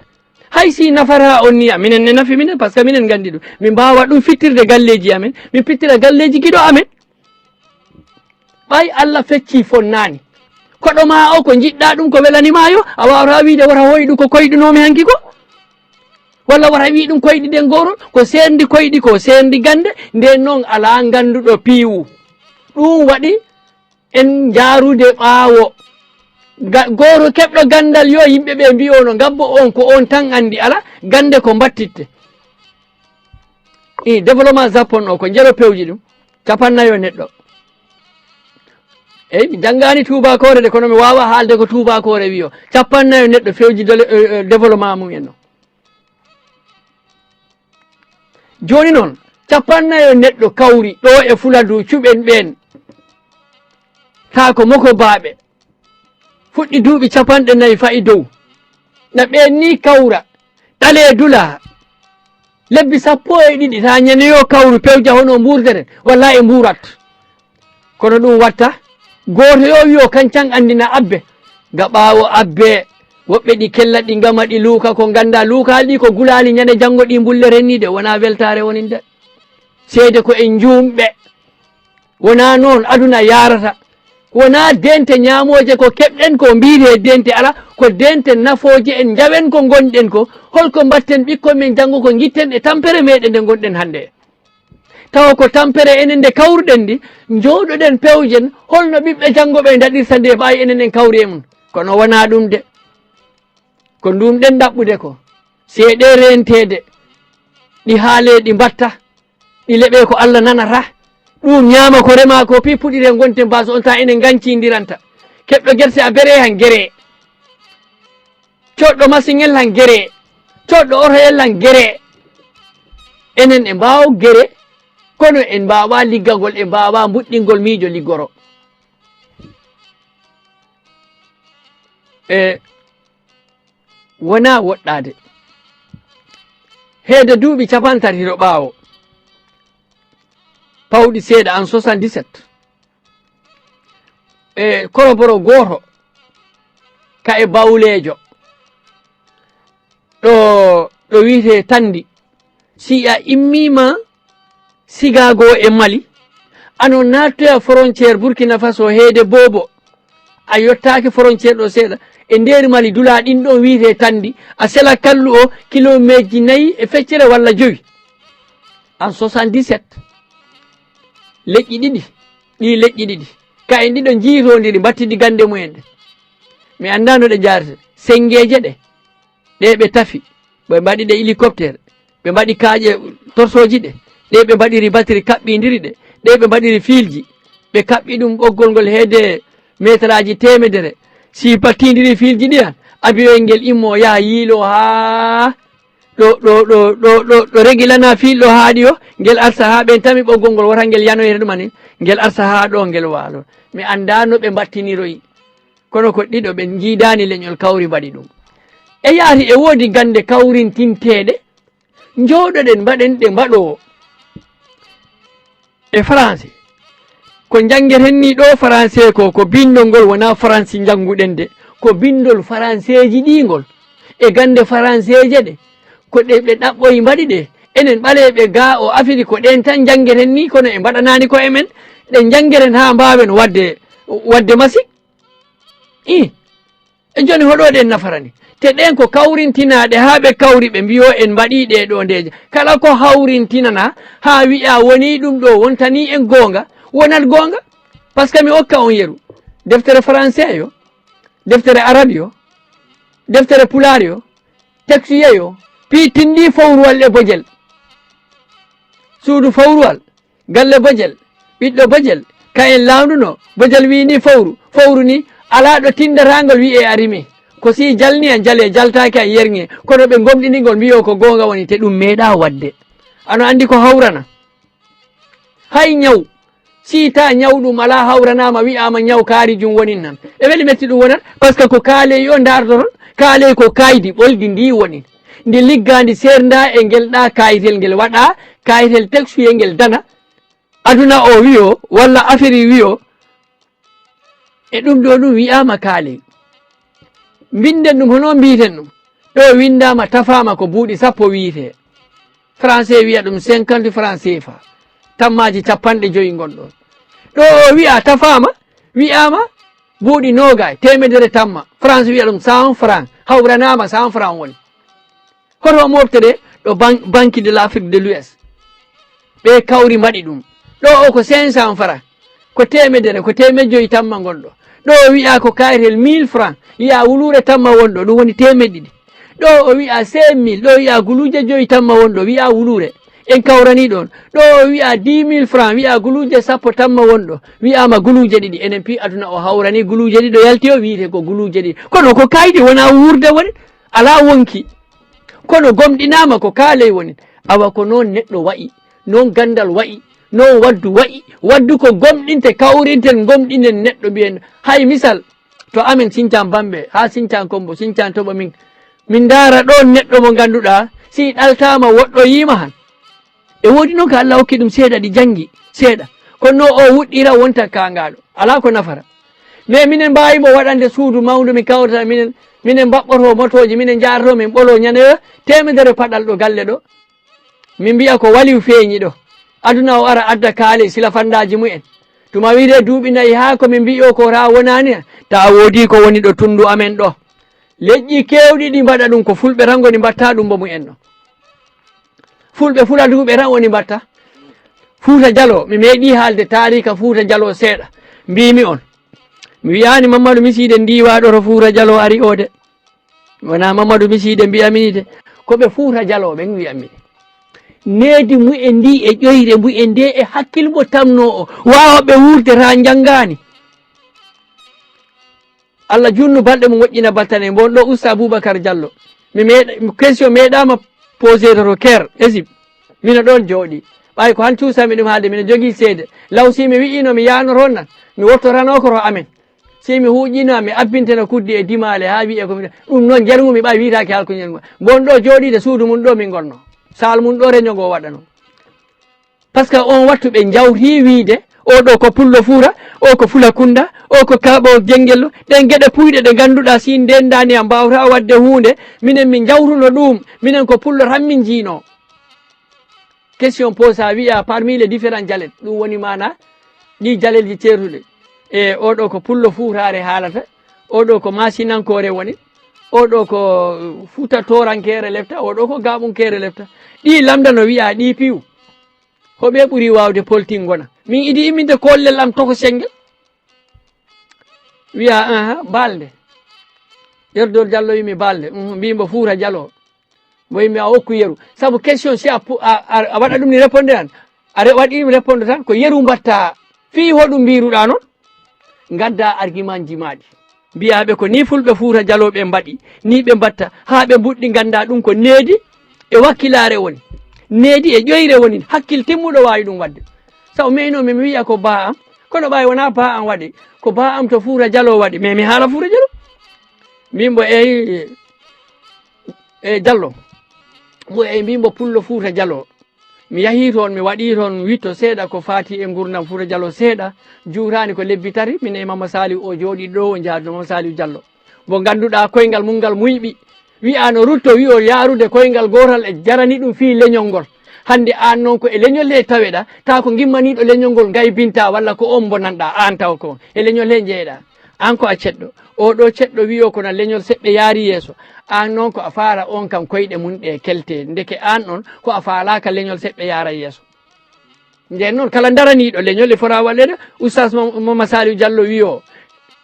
Hay si nafata on niya, minen ne nafi minen, parce que minen nganndi ɗum. Min mbaawa ɗum fittirde galleeji amen, min pittira galleeji giɗo amen. Ɓay Allah feccii fonnaani, Koɗo ma o, ko njiɗɗa ɗum, ko welani ma yo, a wawata wiide wota hoyɗu ko koyɗunomi hanki ko. Walla wota wi ɗum koyɗi ɗen goron, ko serndi koyɗi ko serndi gande, nden noon ala ganduɗo piiwu. Ɗum waɗi en jaarude ɓaawo. Ga-, gooto keɓɗo ganndal yo yimɓe ɓe mbiyo no ngabbo on ko on tan anndi, ala, gannde ko mbattitte. I développement Japon o ko njero pewji ɗum, capannayo neɗɗo. Eyi, mi janngaani tuubakoore de, kono mi waawa haalde ko tuubakoore wiyo. Capannayo neɗɗo fewji dole-, eh, eh, développement mum en o. Jooni noon, capannayo neɗɗo kawri ɗo e Fuladu, cuɓen ɓeen. Taa ko mokobaaɓe. Fuɗɗi duuɓi capanɗe nayi fa'i dow. Na ɓeen ni kawra, ɗalee dula. Lebbi sappo e ɗiɗi, taa ñande yo kawru pewja hono mbuurdere, walla e mbuurat. Kono ɗum watta, gooto yo wiyo kancan anndina abbe. Ga ɓaawo abbe, woɓɓe ɗi kella, ɗi ngama, ɗi luuka ko ngannda luukaali ɗi ko gulaali, ñande janngo ɗi mbulleren ni de, wona weltaare wonin de. Seede ko en njuumɓe. Wona noon aduna yaarata. Wona dente ñaamooje ko keɓɗen ko mbiyetee dente, ala, ko dente nafooje en njawen ko ngonɗen ko. Holko mbatten ɓikkon men janngo ko ngitten e tampere meɗen nde ngonɗen hannde? Tawa ko tampere enen nde kawruɗen ndi, njooɗoɗen pewjen holno ɓiɓɓe janngo ɓe ndaɗirta nde ɓaayi enen en kawri e mum. Kono wona ɗum de. Ko ndumɗen ɗaɓɓude ko seeɗe renteede, ɗi haale ɗi mbatta, ɗi leɓe ko Allah nanata, ɗum ñaama ko rema ko, pi puɗire ngonten baaso on ta enen ngancindiranta. Keɓɗo gerte a bere han gere. Coɗɗo masiŋel lan gere, coɗɗo otoyel lan gere. Enen e mbaawo gere, kono en mbaawa liggagol, e mbaawa mbuɗɗingol miijo liggoro. E wona woɗɗaade. Heede duuɓi capantati to ɓaawo, pawɗi seeɗa, en soixante-dix-sept, e koroboro gooto ka e bawleejo ɗo, ɗo wiyetee Tandi. Si a immiima Sigaago e Mali, ano naattoya frontière Burkina Faso heede Boobo, a yottaaki frontière ɗo seeɗa, e nder Mali dula ɗin ɗon wiyetee Tandi, a sela kallu o kilomeeji nayi e feccere walla jowi. En soixante-dix-sept, leƴƴi ɗiɗi, ɗi leƴƴi ɗiɗi, ka en ɗiɗo njiitondiri, mbattidi gannde mumen ɗe. Mi anndaa no ɗe njaarete, senngeeje ɗe, ɗe ɓe tafi, ɓe mbaɗi ɗe hélicoptère, ɓe mbaɗi kaaƴe torsooji ɗe, ɗe ɓe mbaɗiri batiri kaɓɓindiri ɗe, ɗe ɓe mbaɗiri fiilji, ɓe kaɓɓi ɗum ɓoggol ngol heede meetaraaji teemedere. Si pattindiri fiilji ɗiyan, abiyoyel ngel immo yaha yiilo haa ɗo, ɗo, ɗo, ɗo, ɗo, ɗo regilana fiil ɗo haaɗi o, ngel arsa haa ɓen tami ɓoggol ngol, wota ngel yanoyre ɗum ani, ngel arsa haa ɗo ngel waalo. Mi anndaa no ɓe mbattiniroyi. Kono ko ɗiɗo ɓe njiidaani leñol kawri mbaɗi ɗum. E yaati e woodi gannde kawrintinteeɗe, njooɗoɗen mbaɗen ɗe mbaɗoowo. E Faransi, ko njanngeten ni ɗo Faransi ko, ko binndol ngol wona Faransi njannguɗen de, ko binndol Faranseeji ɗi ngol. E gannde Faranseeje ɗe, ko ɗe ɓe ɗaɓɓoyi mbaɗi ɗe. Enen ɓaleeɓe ga o Afiri ko ɗen tan njanngeten ni, kono e mbaɗanaani ko e men, ɗe njanngeten haa mbaawen waɗde, waɗde masik. I, e jooni hoɗo ɗen nafarani? Te ɗen ko kawrintinaaɗe haa ɓe kawri ɓe mbiyo en mbaɗi ɗe ɗo ndeeje. Kala ko hawrintinana haa wi'a woni ɗum ɗo wontani en goonga, wonat goonga. Parce que mi okka on yeru. Deftere français yo, deftere arabe yo, deftere pulaar yo, texte yo, piitinɗi fowruwal e bojel. Suudu fowruwal, galle bojel, ɓiɗɗo bojel, ka en laamduno, bojel wi ni fowru, fowru ni, alaa ɗo tinndata ngol wi'e a rimi. Ko si jalni a jale, jaltaaki a yerŋe, kono ɓe ngomɗini ngol mbiyo ko goonga woni, te ɗum meeɗa waɗde. Ano anndi ko hawrana? Hay ñaw, si ta ñaw ɗum alaa hawranaama, wi'aama ñaw kaari jum wonin nan. E weli metti ɗum wonat, parce que ko kaaley o ndaardoton, kaaley ko kaydi ɓoldi ndi woni. Ndi liggaandi seernda e ngel ɗa kaayitel, ngel waɗa kaayitel textuel ngel dana. Aduna o wiyo, walla afiri wiyo, e ɗum ɗo ɗum wi'aama kaaley. Mbinden ɗum hono mbiyeten ɗum. Ɗo winndaama tafaama ko buuɗi sappo wiyetee. Français wi'a ɗum cinquante francs C F A. Tammaaji capanɗe joyi ngon ɗon. Ɗo o wi'a tafaama, wi'aama buuɗi noogay, teemedere tamma. France wiya ɗum cent franc, hawranaama cent franc woni. Hoto mofte ɗe ɗo ban-, Banque de l'Afrique de l'Ouest. Ɓe kawri mbaɗi ɗum. Ɗo o ko cinq cents francs. Ko teemedere, ko teemedde joyi tamma ngonɗo. Ɗo o wiya ko kaytel mille francs. Wiya wuluure tamma wonɗo, ɗum woni teemedde ɗiɗi. Ɗo o wiya cinq mille, ɗo o wiya guluuje joyi tamma wonɗo, wiya wuluure. En kawrani ɗon. Ɗo o wiya dix mille francs, wiya guluuje sappo tamma wonɗo. Wiyama guluuje ɗiɗi. Enen pi aduna o hawrani guluuje ɗiɗi, o yalti o wiyete ko guluuje ɗiɗi. Kono ko kaydi wona wuurde woni. Ala wonki. Kono gomɗinama ko kaaley woni. Awa ko noon neɗɗo wayi, noon gandal wayi, noon waddu wayi. Waddu ko gomɗinte, kawrinten, gomɗinen neɗɗo mbiyen. Hay misal, to amen Siñcaan Bambe, haa Siñcaan Kombo, Siñcaan Toɓo min, min ndaara ɗoon neɗɗo mo ngannduɗaa, si ɗaltaama woɗɗoyiima han. E woodi noon ko Allah hokki ɗum seeɗa ɗi janngi, seeɗa. Kono no o wuɗɗira wonta kaangaaɗo, alaa ko nafara. Mais minen mbaawi mo waɗande suudu mawndu, min kawrata, minen, minen mbaɓɓoto motooji, minen njaarto, min ɓolo ñande teemedere paɗal ɗo galle ɗo. Min mbiya ko waliw feeñi ɗo. Aduna o ara adda kaale sila fandaaji mumen. Tuma wiide duuɓi nayi haa ko min mbiyo ko raa wonaani, ta woodi ko woni ɗo tunndu amen ɗo. Leƴƴi keewɗi ɗi mbaɗa ɗum ko fulɓe tan ngoni mbatta ɗum mbo mumen ɗo. Fulɓe fula duuɓe tan woni mbatta. Fuuta Jalo, mi meeɗi haalde taariika Fuuta Jalo seeɗa. Mbiimi on. Mi wiyaani Mammadu Misiide ndiiwaaɗo to Fuuta Jalo ari o de. Wona Mamadou Misiide mbiyami ni de. Ko ɓe Fuuta Jaloo ɓen mbiyami. Needi mumen ndi e ƴoyre mumen nde e hakkil mo tamnoo o. Waawa ɓe wuurde raa njanngaani. Allah junnu balɗe mum moƴƴina battane. Mbon ɗo Usta Boubacar Diallo. Mi meeɗa, question meeɗaama posé to Caire, Égypte. Mino ɗon jooɗi. Ɓay ko han cuusami ɗum haalde, mino jogii seede. Law si mi wi'ino mi yaano toon nan, mi wottorano ko to amen. Si mi huuƴina, mi abbintena kuddi e dimaale haa wi'e ko mi, ɗum noon njarngumi ɓay wiytaake haalko njarngumi. Mbon ɗo jooɗiide suudu mum ɗo min ngonno. Saal mum ɗo reño ngo waɗano. Parce que on wattu ɓe njawti wiide, o ɗo ko Pullo Fuuta, o ko Fulakunda, o ko Kaaɓo Jenngello. Ɗen geɗe puyɗe ɗe ngannduɗaa si ndendaani a mbaawata waɗde huunde, minen min njawtuno ɗum, minen ko Pullo tan min njiino. Question posée, a wiya parmi les différents dialectes, ɗum woni maana ɗi jalelji ceertuɗi. E oɗo ko Pullo Fuutaare haalata, oɗo ko Maasinankoore woni, oɗo ko Fuuta Toorankeere lefta, oɗo ko Gaaɓunkeere lefta. Ɗi lamnda no wiya ɗi piw. Hoɓe ɓuri waawde polti ngona. Min idi imminde kollel am toko sengel. Wiya, aha, balde. Yerdol Jallo wimi balde. Mhm, mbimbo Fuuta Jalo. Mo yimɓe a okku yeru. Sabu question si a pu-, a, a, a waɗa ɗum ni répondre tan. A re-, waɗi ɗum répondre tan, ko yeru mbatta. Fii hoɗum mbiruɗa noon? Ngadda argument ji maɗi. Mbiyaɓe ko ni fulɓe Fuuta Jalooɓe mbaɗi, ni ɓe mbatta, haa ɓe mbuɗɗi ngannda ɗum ko needi e wakkilaare woni. Needi e ƴoyre woni, hakkil timmuɗo waawi ɗum waɗde. Sabu meyno mi, mi wiya ko ba am, kono ɓay wona ba am waɗi, ko ba am to Fuuta Jaloo waɗi, mais mi haala Fuuta Jaloo. Mbimbo eyi, e Jallo. Mbo eyi mbimbo Pullo Fuuta Jaloo. Mi yahii toon, mi waɗii toon witto seeɗa ko faati e nguurndam Fuuta Jaloo seeɗa, juutaani ko lebbi tati, min e Mama Saliou o jooɗii ɗo, o njaadu Mama Saliou Jallo. Mo ngannduɗaa koyngal mum ngal muyɓi, wi'aa no rutto, wi'o yaarude koyngal gootal e jarani ɗum fii leñol ngol. Hannde aan noon ko e leñol he taweɗaa, taa ko ngimmaniiɗo leñol ngol ngaybintaa walla ko oon mbonanɗaa, aan taw ko e leñol he njeyeɗaa. Aan ko a ceɗɗo, oo ɗoo ceɗɗo wi'o ko na leñol seɓɓe yaari yeeso, aan noon ko a faala oon kam koyɗe mum ɗe kelte, ndeke aan ɗoon ko a faalaaka leñol seɓɓe yaara yeeso. Ndeen noon, kala daraniiɗo leñol e fota walleede, Oustaz Mo-, Mama Saliou Diallo wi'o,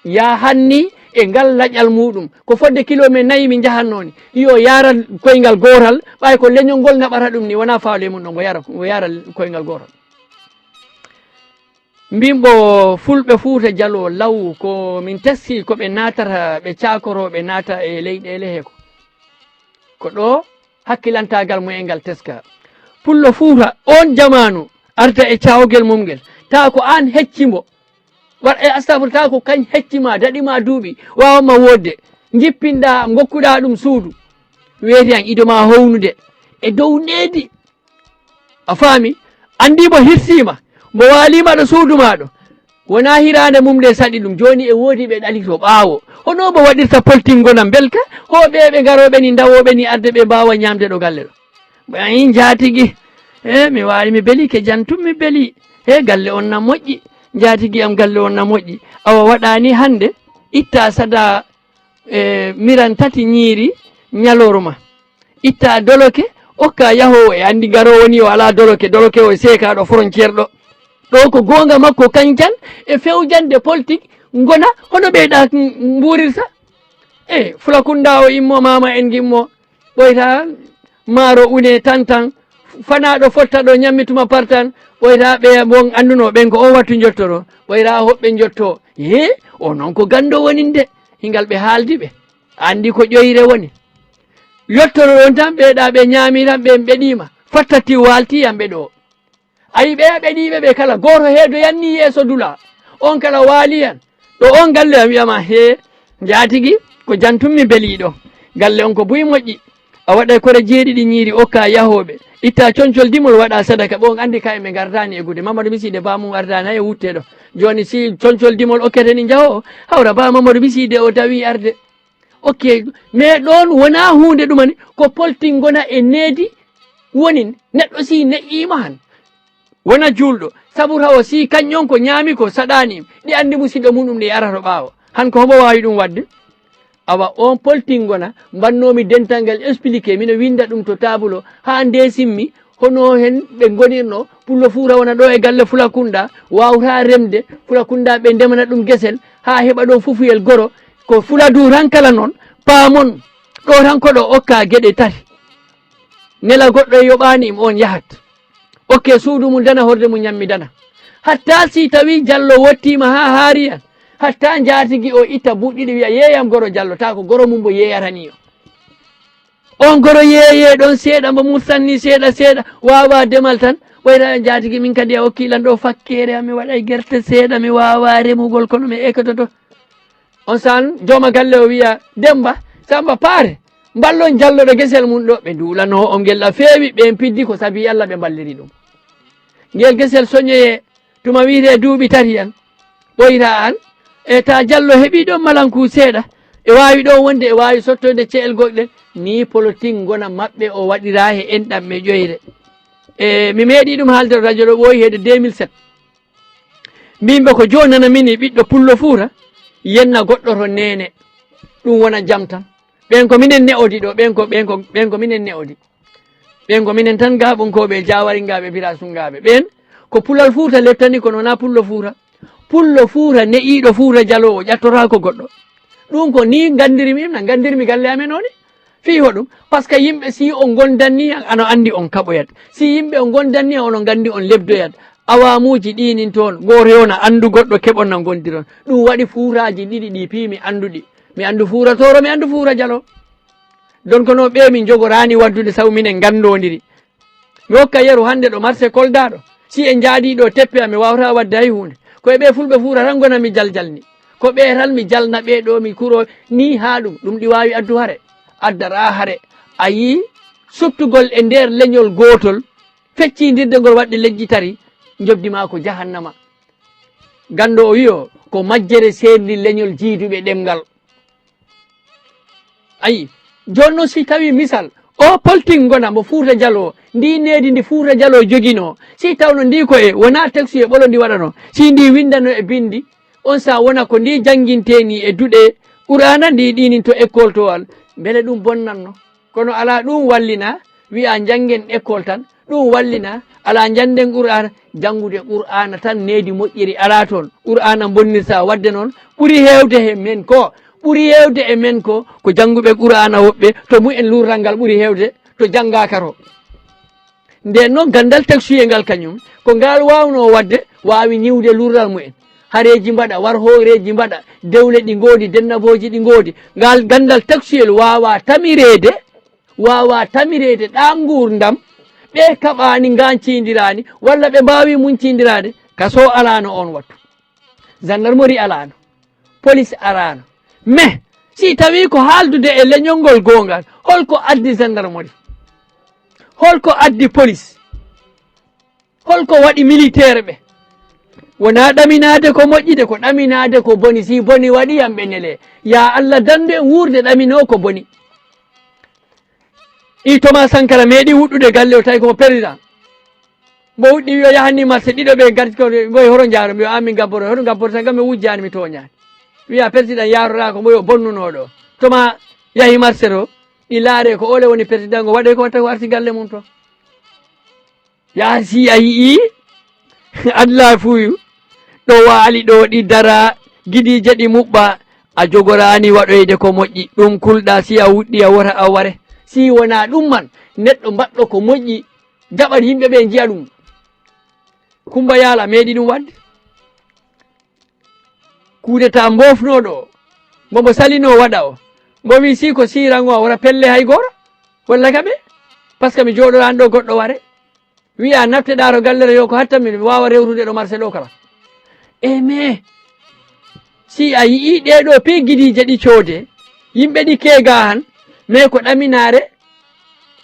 yahanni e ngal laƴal muuɗum, ko fodde kilomeeter nayi min njahatnoo ni, yo yaara koyngal gootal, ɓay ko leñol ngol naɓata ɗum ni, wonaa faale mum ɗo, ngo yaara, ngo yaara koyngal gootal. Mbimbo fulɓe Fuuta Jaloo law ko min teskii ko ɓe naatata, ɓe caakoroo, ɓe naata e leyɗeele he ko. Ko ɗo hakkilantaagal mumen ngal teskaa. Pullo Fuuta oon jamaanu arta e caawgel mum ngel. Taa ko aan hecci mbo. Waɗ e astafurlah, taa ko kañ hecci ma, daɗi ma duuɓi, waawa ma woodde. Njippinɗaa, ngokkuɗaa ɗum suudu. Weeti an ido ma hownude e dow needi. A faami? Anndi mo hirsiima, mo waaliima ɗo suudu maa ɗo. Wonaa hiraande mum nde saɗi ɗum. Jooni e woodi ɓe ɗali to ɓaawo. Hono mo waɗirta polti ngonam belka? Ho ɓe ɓe ngarooɓe ni, ndawooɓe ni, arde ɓe mbaawa ñaamde ɗo galle ɗo. Ɓe ayi njaatigi. E, mi waali, mi beli ke jantum, mi beli. E, galle on na moƴƴi. Njaatigi am, galle on na moƴƴi. Awa waɗaani hannde. Itta sada e miran tati ñiiri ñalorma. Itta doloke, okka yahoowo. E anndi garoowo ni o alaa doloke, doloke o e seekaaɗo frontière ɗo. Ɗo ko goonga makko kancan e fewjande politik ngona hono ɓeyɗa mbuurirta. E Fulakunda o immo, maama en ngimmo, ɓoyta maaro une tan tan, fanaaɗo fotta ɗo ñammituma partan, ɓoyta ɓe bon annduno ɓen ko on wattu njottoro, ɓoyta hoɓɓe njotto. He, o noon ko ganndo woninde, hingal ɓe haaldi ɓe. Anndi ko ƴoyre woni. Yottoro ɗon tan ɓeeɗa ɓe ñaami tan ɓen ɓeɗiima. Fattati waalti yamɓe ɗo. Ayi ɓe ɓeɗiiɓe ɓe kala gooto heedo yanni yeeso dula. On kala waali yan. Ɗo on galle am wiyama he njaatigi ko jantummi beliiɗo. Galle on ko buy moƴƴi. A waɗay kore jeeɗiɗi ñiiri okka yahooɓe. Itta concol dimol waɗa sadaka ɓe on anndi kay ɓe ngardani e gude. Mamadou Miside ba mum ardani hay e wutte ɗo. Jooni si concol dimol okkete ni njaho hawra ba Mamadou Miside o tawi arde. Ok, mais ɗon wona huunde ɗumani ko polti ngona e needi wonin neɗɗo si neƴƴiima han wona juulɗo sabu tawo si kañƴon ko ñaami ko saɗaani im ɗi anndi musiɗɗo mum ɗum ɗi arata ɓaawo han ko homo waawi ɗum waɗde. Awa on polti ngona mbannoomi dental ngal expliqué mino winnda ɗum to taabulo haa nde simmi. Hono hen ɓe ngonirno pullo fuura wona ɗo e galle fula kunda wawta remde fula kunda ɓe ndemana ɗum gesel haa heɓa ɗon fufuyel goro. Ko fula du tan kala noon paamon ɗo tan koɗo okka geɗe tati. Nela goɗɗo e yoɓani im on yahat okke suudu mum dana horde mum ñammi dana. Hatta si tawi jallo wottima ha haari an hatta njaatigi o itta buɗɗiɗi wiya yeeyam goro jallo ta ko goro mum mbo yeeyatani o. On goro yeeye ɗon seeɗa mbo mursanni seeɗa seeɗa wawa demal tan. Wayra jaatigi min kadi a hokki lan ɗo fakkere ami waɗa e gerte seeɗa mi wawa remugol kono mi ekkototo. On san jooma galle o wiya demba samba paare mballon jalloɗo gesel mum ɗo ɓe nduulano on ngel ɗa feewi ɓen piddi ko sabi allah ɓe mballiri ɗum. Ngel gesel soñoye tuma wiyte duuɓi tati yan ɓoyra an e ta jallo heɓi ɗon malanku seeɗa e wawi ɗon wonde e wawi sottoyde ce'el goɗɗel. Ni politik ngona maɓɓe o waɗira he enɗam e ƴoyre. E mi meeɗi ɗum haalde radio ɗo ɓooyi heede deux mille sept. Mbimɓe ko jonana mini ɓiɗɗo pullo fuuta yenna goɗɗo to nene. Ɗum wona jam tan. Ɓen ko minen ne'odi ɗo ɓen ko ɓen ko ɓen ko minen ne'odi. Ɓen ko minen tan gaɓonkooɓe e jaawaringaaɓe bira sungaaɓe ɓen ko pulal fuuta lettani kono wona pullo fuuta. Pullo fuuta ne'iiɗo fuuta jaloowo ƴattotaako goɗɗo. Ɗum ko ni nganndirmi im na nganndirmi galle amen o ni. Fii hoɗum? Par ce que yimɓe si on ngondanni an ano anndi on kaɓoyat. Si yimɓe on ngondanni an ono nganndi on lebdoyat. Awaamuuji ɗii nin toon gooto yo na anndu goɗɗo keɓon na ngondiron. Ɗum waɗi fuutaaji ɗiɗi ɗi piimi annduɗi. Mi anndu fuura tooro mi anndu fuura jalo. Donc no ɓe min jogoraani waddude sabu minen nganndondiri. Mi hokka yeru hannde ɗo marché Kolda ɗo si en jaadi ɗo teppe am mi wawata wadde hay hunde. Ko e ɓe fulɓe fuura tan gonami jaljal ni. Ko ɓe tan mi jalna ɓe ɗo mi kuro ni ha ɗum ɗum ɗi wawi addu hare. Addata hare. A yi suttugol e nder leñol gotol feccidirde ngol waɗde leƴƴi tari. Jobdi ma ko jahannama. Ganndo o wiyo ko majjere seerndi leñol jiiduɓe ɗemngal. Ayi, jooni noon si tawi misal o politik ngona mbo fuuta jalo ndi needi ndi fuuta jalo joginoo si tawno ndi ko e wona texte e ɓolo ndi waɗano si ndi windano e bindi on sa wona ko ndi janngintee ni e duɗe qur'aana ndi ɗinin to école to al mbele ɗum bonnanno. Kono alaa ɗum wallina wiya njanngen école tan. Ɗum wallina alaa njannden qur'aana. Janngude qur'aana tan needi moƴƴiri alaa toon. Qur'aana bonnirta waɗde noon ɓuri heewde he men ko ɓuri heewde e men ko ko jannguɓe qur'aana woɓɓe to mumen luural ngal ɓuri heewde to janngaaka to. Nden noon ganndal taksuyel ngal kañum ko ngal waawnoo waɗde waawi ñiwde luural mumen. Hareeji mbaɗa war hooreeji mbaɗa dewle ɗi ngoodi dennabooji ɗi ngoodi ngal ganndal taksuyel waawaa tamireede. Waawaa tamireede ɗa nguurndam ɓe kaɓaani ngaancinndiraani walla ɓe mbaawi muñcinndiraade. Kaso alaano oon wattu. Gendarmerie alaano. Polis araano. Mais si tawii ko haaldude e leñol ngol goongal hol ko addi gendarmerie? Hol ko addi polis? Hol ko waɗi militeer ɓe? Wonaa ɗaminaade ko moƴƴi de ko ɗaminaade ko boni si boni waɗi yam ɓe nelee. Yaa allah danndu en wuurde ɗaminoo ko boni. I Thomas Sankara meeɗi wuɗɗude galle o tawi komo président. Mbo wuɗɗi wiyo yahani marché ɗiɗo ɓe garti ko mboy hoto njaaro mbiyo amin gabboro hoto gabboro tan kam mi wujjaani mi tooñaani. Wiya président yaroraa ko mbo yo bonnunooɗo. To ma yahi marché to, ɗi laare ko ole woni président ngo, waɗe ko watta ko arti galle mum to. Yaa si a yi'i Adla fuyu, ɗo waali ɗo ɗi dara, gidiije ɗi muɓɓa, a jogoraani waɗoyde ko moƴƴi. Ɗum kulɗa si a wuɗɗi a wota a ware. Si wonaa ɗum man, neɗɗo mbaɗɗo ko moƴƴi, jaɓat yimɓe ɓe njiya ɗum. Kumba Yaala meeɗi ɗum waɗde. Kuudeta mboofnooɗo o, mbo mbo salinoo waɗa o, mbo wii si ko siiran o a wota pelle hay gooto, walla ka ɓe, par ce que mi jooɗoraani ɗo goɗɗo ware. Wiya nafteɗaa to galle to yo ko hattan min, mi waawa rewrude ɗo marché ɗo kala. E mais, si a yi'i ɗee ɗo pe gidiije ɗi coode, yimɓe ɗi keega han, mais ko ɗaminaare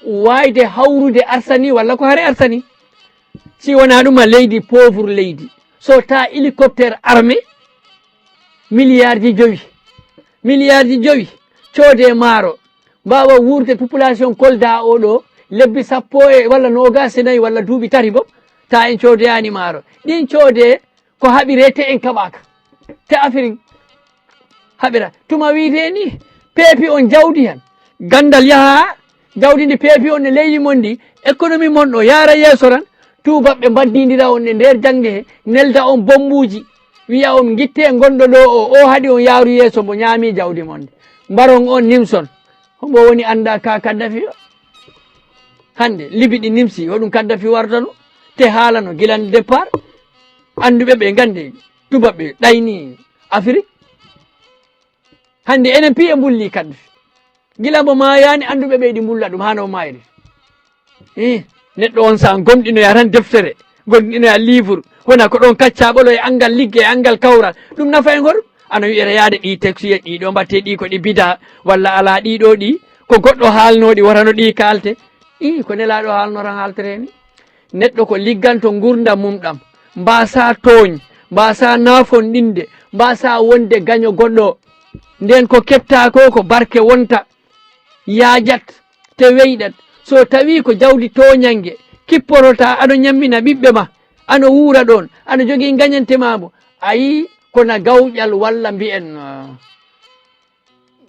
waayde hawrude arsani walla ko hare arsani. Si wonaa ɗum a leydi pauvre leydi. So ta hélicoptère armé, milliard ji jowi. Milliard ji jowi, coode maaro, mbaawa wuurde population Kolda o ɗo, lebbi sappo e walla noogas e nayi walla duuɓi tati boom, ta en coodoyaani maaro. Ɗin coode ko haɓiree te en kaɓaaka. Te Afirik haɓira. Tuma wiitee ni, peepi on jawdi han. Gandal yaha, jawdi ndi peepi on e leydi mon ndi, économie mon ɗo yaara yeeso tan, tuubaɓɓe mbaddindira on e nder jannge he, nelda on bommbuuji, wiya on ngittee ngonɗo ɗo o, o haɗi on yaaru yeeso mbo ñaami jawdi mon ndi. Mbaron on nimson. Hombo woni annda ka Kaddafi o? Hannde, Libi ɗi nimsi, hoɗum Kaddafi wartano? Te haalano gila départ. Annduɓe ɓe nganndi, tubaɓɓe ɗayni Afirik. Hannde enen piye mbulli Kaddafi. Gila mbo maayaani, annduɓe ɓe ɗi mbulla ɗum, hano mayri. Eh, neɗɗo on sa gomɗinoya tan deftere, gomɗinoya livre, wona ko ɗon kacca ɓolo e anngal ligge, e anngal kawral. Ɗum nafa e ngor? Ano wi'ere yaade ɗi texte ɗi ɗo mbatte ɗi ko ɗi bida, walla ala ɗi ɗo ɗi, ko goɗɗo haalno ɗi, wotano ɗi kaalte. Ii, ko Nelaaɗo haalno tan haaltere ni. Neɗɗo ko ligganto ngurdam mum ɗam, mbasa tooñ, mbasa nafonɗinde, mbasa wonde gaño goɗɗo. Nden ko keɓta ko, ko barke wonta, yaajat, te weyɗat. So tawi ko jawdi tooñange, kipporota, ano ñammina ɓiɓɓe ma, ano wuura ɗon, ano jogii ngañante ma mbo. Ayi, kona gawƴal walla mbi'en, ah,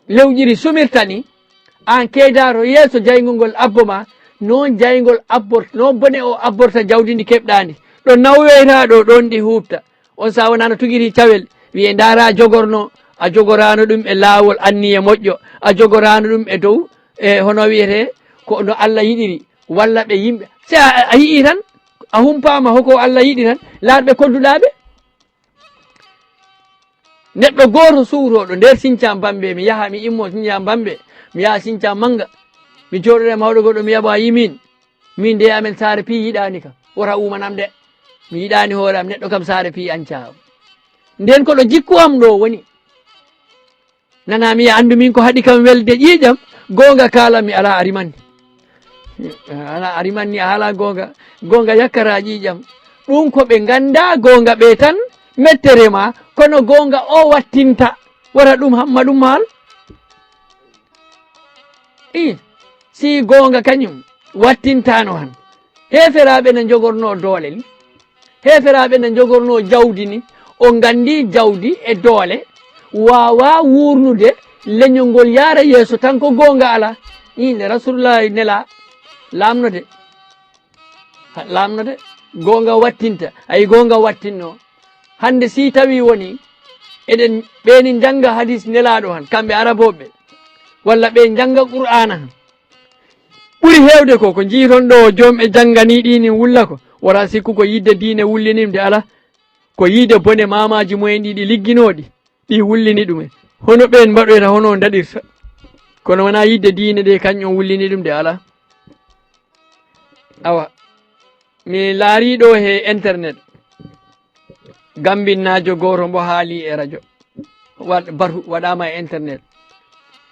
lewƴiri sumirta ni, an keedaro yeeso jayngol ngol abbo ma, noon jayngol abbor-, noon bone o abborta jawdi ndi keɓɗaandi. Ɗo nawyoyta ɗo, ɗoon ndi huuɓta. On sa wonano tugiri cawel, wiye ndaara jogorno, a jogoraano ɗum e laawol anniye moƴƴo, a jogoraano ɗum e dow, e hono wiyete, ko no Allah yiɗiri, walla ɓe yimɓe. Si a, a yi'i tan, a humpaama hoko Allah yiɗi tan, laarɓe kodduɗaa ɓe. Neɗɗo gooto suwtooɗo nder Sincaan Bambe, mi yaha, mi immo Sincaan Bambe, mi yaha Sincaan Mannga, mi jooɗoɗo e mawɗo goɗɗo, mi yaɓa yimin. Min de amen saare piyi yiɗaani kam. Wota uumanam de. Mi yiɗaani hoore am neɗɗo kam saare piyi ancaa. Nden ko ɗo jikku am ɗo woni. Nana mi anndu min ko haɗi kam welde ƴiiƴam, goonga kaalan mi alaa a rimanni. Alaa a rimanni, a haalaa goonga. Goonga yakkata ƴiiƴam. Ɗum ko ɓe nganndaa goonga ɓe tan mettere ma, kono goonga o wattinta. Wota ɗum hamma ɗum haal. Ii, si goonga kañum wattintaano han. Heeferaaɓe ne njogornoo doole ni. Heeferaaɓe ne njogornoo jawdi ni. O nganndi jawdi e doole waawaa wuurnude leñol ngol yaara yeeso tan ko goonga alaa. Ii, nde Rasulullah nelaa laamno de. Ha, laamno de. Goonga wattinta. Ayi, goonga wattinno. Hannde si tawi woni eɗen, ɓeeni njannga hadis nelaaɗo han, kamɓe arabooɓe, walla ɓe njannga Qur'aana han. Ɓuri heewde ko, ko njiiton ɗo, joom e janngani ɗi ni wulla ko, wota sikku ko yidde diine wullini ɗum de alaa, ko yiide bone maamaaji mumen ɗi, ɗi ligginooɗi, ɗi wullini ɗumen. Hono ɓeen mbaɗoyta, hono ndaɗirta. Kono wonaa yiide diine de, kañum wullini ɗum de alaa. Awa, mi laari ɗo he internet, gambinnaajo gooto mbo haali e rajo, wa-, batu waɗaama e internet.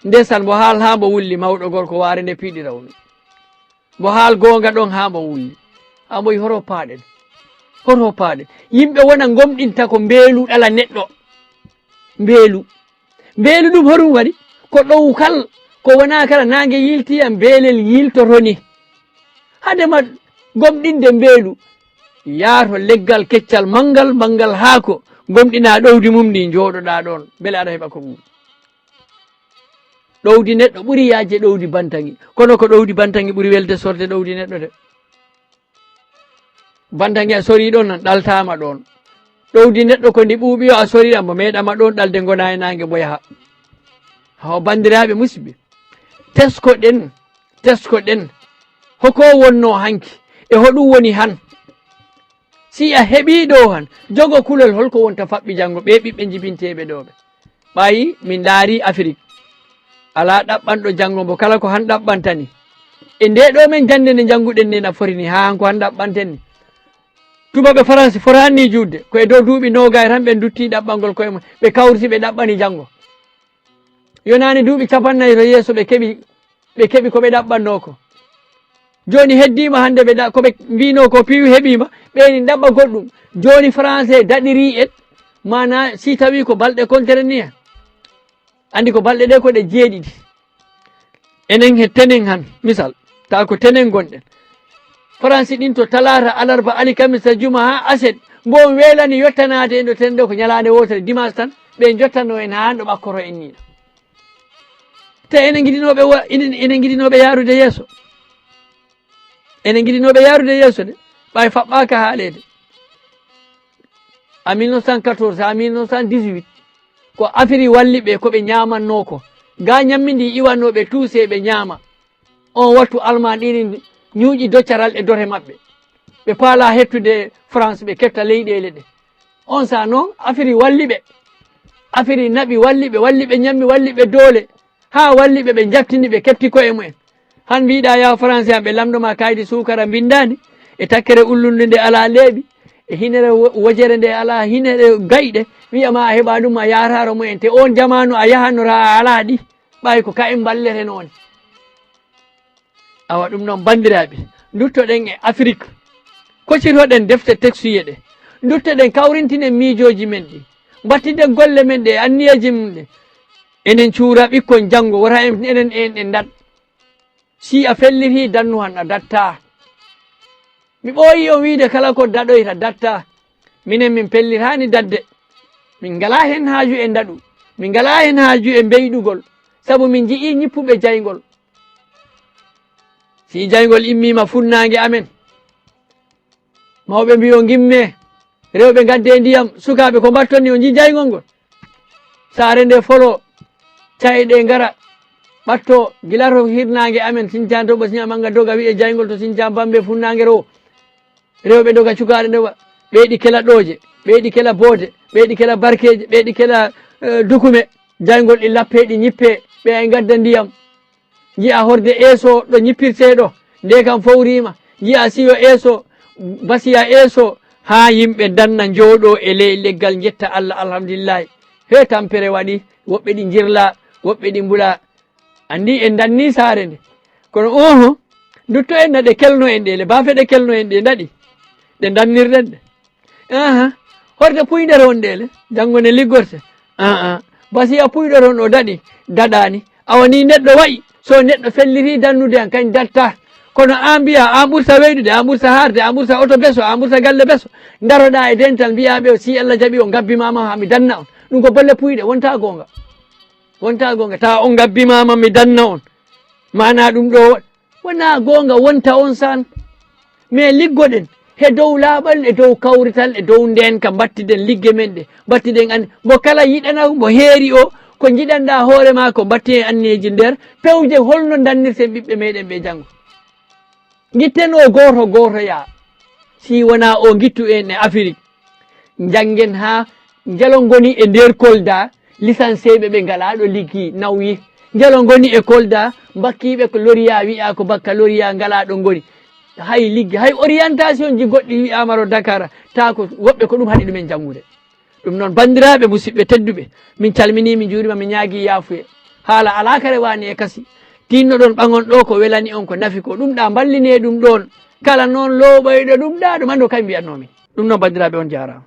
Ndesan mbo haal haa mbo wulli, mawɗo gorko waare nde piɗi rawni. Mbo haal goonga ɗon haa mbo wulli. Haa mbo yi hoto paaɗen. Hoto paaɗen. Yimɓe wona ngomɗinta ko mbeelu ɗala neɗɗo. Mbeelu. Mbeelu ɗum hoɗum waɗi? Ko ɗowkal, ko wona kala naange yilti am, beelel yiltoto ni. Hadema gomɗinde mbeelu, yaato leggal keccal manngal, manngal haako, Gomɗinaa ɗowdi mum ndi, njooɗoɗaa ɗoon, mbele aɗa heɓa ko mum. Ɗowdi neɗɗo ɓuri yaajde ɗowdi bantangi, kono ko ɗowdi bantangi ɓuri welde sorde ɗowdi neɗɗo de. Bantangi a sorii ɗoon, nan ɗaltaama ɗoon. Ɗowdi neɗɗo ko ndi ɓuuɓi o, a sorii ɗam, mbo meeɗama ɗoon ɗalde, ngona e naange, mbo yaha. Haw banndiraaɓe musidɓe, tesko-ɗen, tesko-ɗen, hoko wonnoo hanki, e hoɗum woni han? Si a heɓii ɗo han, jogo kulol holko wonta faɓɓi janngo, ɓee ɓiɓɓe njibinteeɓe ɗo ɓe. Ɓay min ndaari Afirik, alaa ɗaɓɓanɗo janngo mbo, kala ko han ɗaɓɓantani. E nde ɗo men jannde nde njannguɗen nde na fori ni, haa han ko han ɗaɓɓanten ni. Tubaaɓe Faransi fotaani ni juutde, ko e dow duuɓi noogay tan ɓe ndutti ɗaɓɓangol koye mum, ɓe kawriti ɓe ɗaɓɓani janngo. Yonaani duuɓi capannay to yeeso ɓe keɓi, ɓe keɓi ko ɓe ɗaɓɓannoo ko. Jooni heddiima hannde ɓe ɗa-, ko ɓe mbiinoo ko piiw heɓiima, ɓe ni ɗaɓɓa goɗɗum. Jooni Faransi daɗirii en, maanaa si tawii ko balɗe kontere ni en. Anndi ko balɗe ɗe ko ɗe jeeɗiɗi. Enen he tenen han, misal, tawa ko tenen ngonɗen. Faransi ɗin to talaata, alarba, alikamisa, juma haa aset, mbo on weelani yottanaade en ɗo tenen ɗo ko ñalaande wootere, dimanche tan, ɓe njottanoo en haa ɗo ɓakkoto en nii ɗo. Te enen ngiɗinooɓe wa-, enen, enen ngiɗinooɓe yaarude yeeso. Enen ngiɗinooɓe yaarude yeeso de, ɓay faɓɓaaka haaleede. A mille neuf cent quatorze, à mille neuf cent dix-huit, ko Afiri walli ɓe, ko ɓe ñaamannoo ko. Ga ñammi ndi iwannoo ɓe tuusee ɓe ñaama. On wattu Alman ɗiɗi ñuuƴi doccaral e dote maɓɓe. Ɓe paala hettude France, ɓe kefta leyɗeele ɗe. On saa noon, Afiri walli ɓe. Afiri naɓi, walli ɓe, walli ɓe ñammi, walli ɓe doole. Haa walli ɓe, ɓe njaɓtini, ɓe kefti koye mumen. Han mbiɗa, yaa Faransi, han ɓe lamndo ma kaydi suukara mbinndaani, e takkere ullunde nde alaa leeɓi, e hinere wo-, wojere nde alaa hinere gayɗe, wiya ma a heɓa ɗum, a yaataaro mumen. Te oon jamaanu a yahanora a alaa ɗi, ɓay ko ka en mballete noon. Awa ɗum noon, banndiraaɓe, nduttoɗen e Afrik, kocitoɗen defte teksuye ɗe, nduttoɗen kawrintinen miijooji men ɗi, mbattiden golle men ɗe e anniyeeji mum ɗe. Enen cuura ɓikkon janngo, wota en, enen en, en daɗ. Si a felliti dannu han a datta. Mi ɓooyi on wiide kala ko daɗoyta datta. Minen min pellitaani daɗde. Min ngalaa heen haaju e daɗu. Min ngalaa heen haaju e mbeyɗugol. Sabu min nji'ii ñippuɓe jayngol. Si jayngol immiima funnaange amen, mawɓe mbiyo ngimmee, rewɓe ngaddee ndiyam, sukaaɓe ko mbatton ni, on njii jayngol ngol? Saare nde folo, caye ɗe ngara, ɓatto, gila to hirnaange amen, Sincaan to Ɓosniya Mannga doga, wi'e jayngol to Sincaan Bambe funnaange rewo. Rewɓe doga, cukaaɗe doga, ɓeyɗi kela ɗooje, ɓeyɗi kela boode, ɓeyɗi kela barkeeje, ɓeyɗi kela, eh, dukume. Jayngol ɗi lappee, ɗi ñippee, ɓe ay ngadda ndiyam. Nji'a horde Eeso ɗo ñippirtee ɗo, nde kam fowriima. Nji'a siyo Eeso, basiya Eeso, haa yimɓe danna, njooɗoo e ley leggal, njetta Allah, alhamdulillahi. He tampere waɗi, woɓɓe ɗi njirla, woɓɓe ɗi mbula. Anndi en danni saare nde. Kono oho, ndutto en na ɗe kelno en ɗe, le baafe ɗe kelno en ɗe daɗi. Ɗe dannirɗen ɗe. Aha, horde puyɗere on ɗeele, janngo ne liggorte. Aa, basiya puyɗere on o daɗi, daɗaani. Awa ni neɗɗo wayi, so neɗɗo felliti dannude an, kañ datta. Kono an mbiya, an ɓurta weydude, an ɓurta haarde, an ɓurta oto beso, an ɓurta galle beso. Ndaroɗaa e dental, mbiya ɓe, si Allah jaɓi o ngabbi mama, haa mi danna on. Ɗum ko bolle puyɗe, wonta goonga. Wonta goonga, tawa o ngabbi mama, mi danna on. Maana ɗum ɗo, wona goonga wonta on saan. Mais liggoɗen he dow laaɓal, e dow kawrital, e dow ndeenka, mbattiden ligge men ɗe, mbattiden an, mo kala yiɗana, mo heeri o, ko njiɗanɗaa hoore maa ko, mbatten anniyeeji nder, pewje holno dannirten ɓiɓɓe meɗen ɓe janngo. Ngitten o gooto gooto yaa, si wonaa o ngittu en e Afirik. Njanngen haa njalo ngoni e nder Kolda, lisanseeɓe ɓe ngalaa ɗo liggi nawyi. Njalo ngoni e Kolda, mbakkiiɓe ko loriya, wi'a ko baccalauréat ngalaa ɗo ngoni. Hay liggi, hay orientation ji goɗɗi wi'aama ɗo Dakar, taa ko woɓɓe ko ɗum haɗi ɗumen janngude. Ɗum noon, banndiraaɓe musidɓe tedduɓe, min calminii, min njuuriima, min ñaagii yaafuye. Haala alaa ka rewaani e kasi. Tinnoɗon ɓaŋon ɗo ko welani on, ko nafi ko. Ɗum ɗa mballinee ɗum ɗoon. Kala noon looɓoyɗo ɗum ɗa, ɗum anndu kay mbiyatnoo min. Ɗum noon, banndiraaɓe, on njaaraama.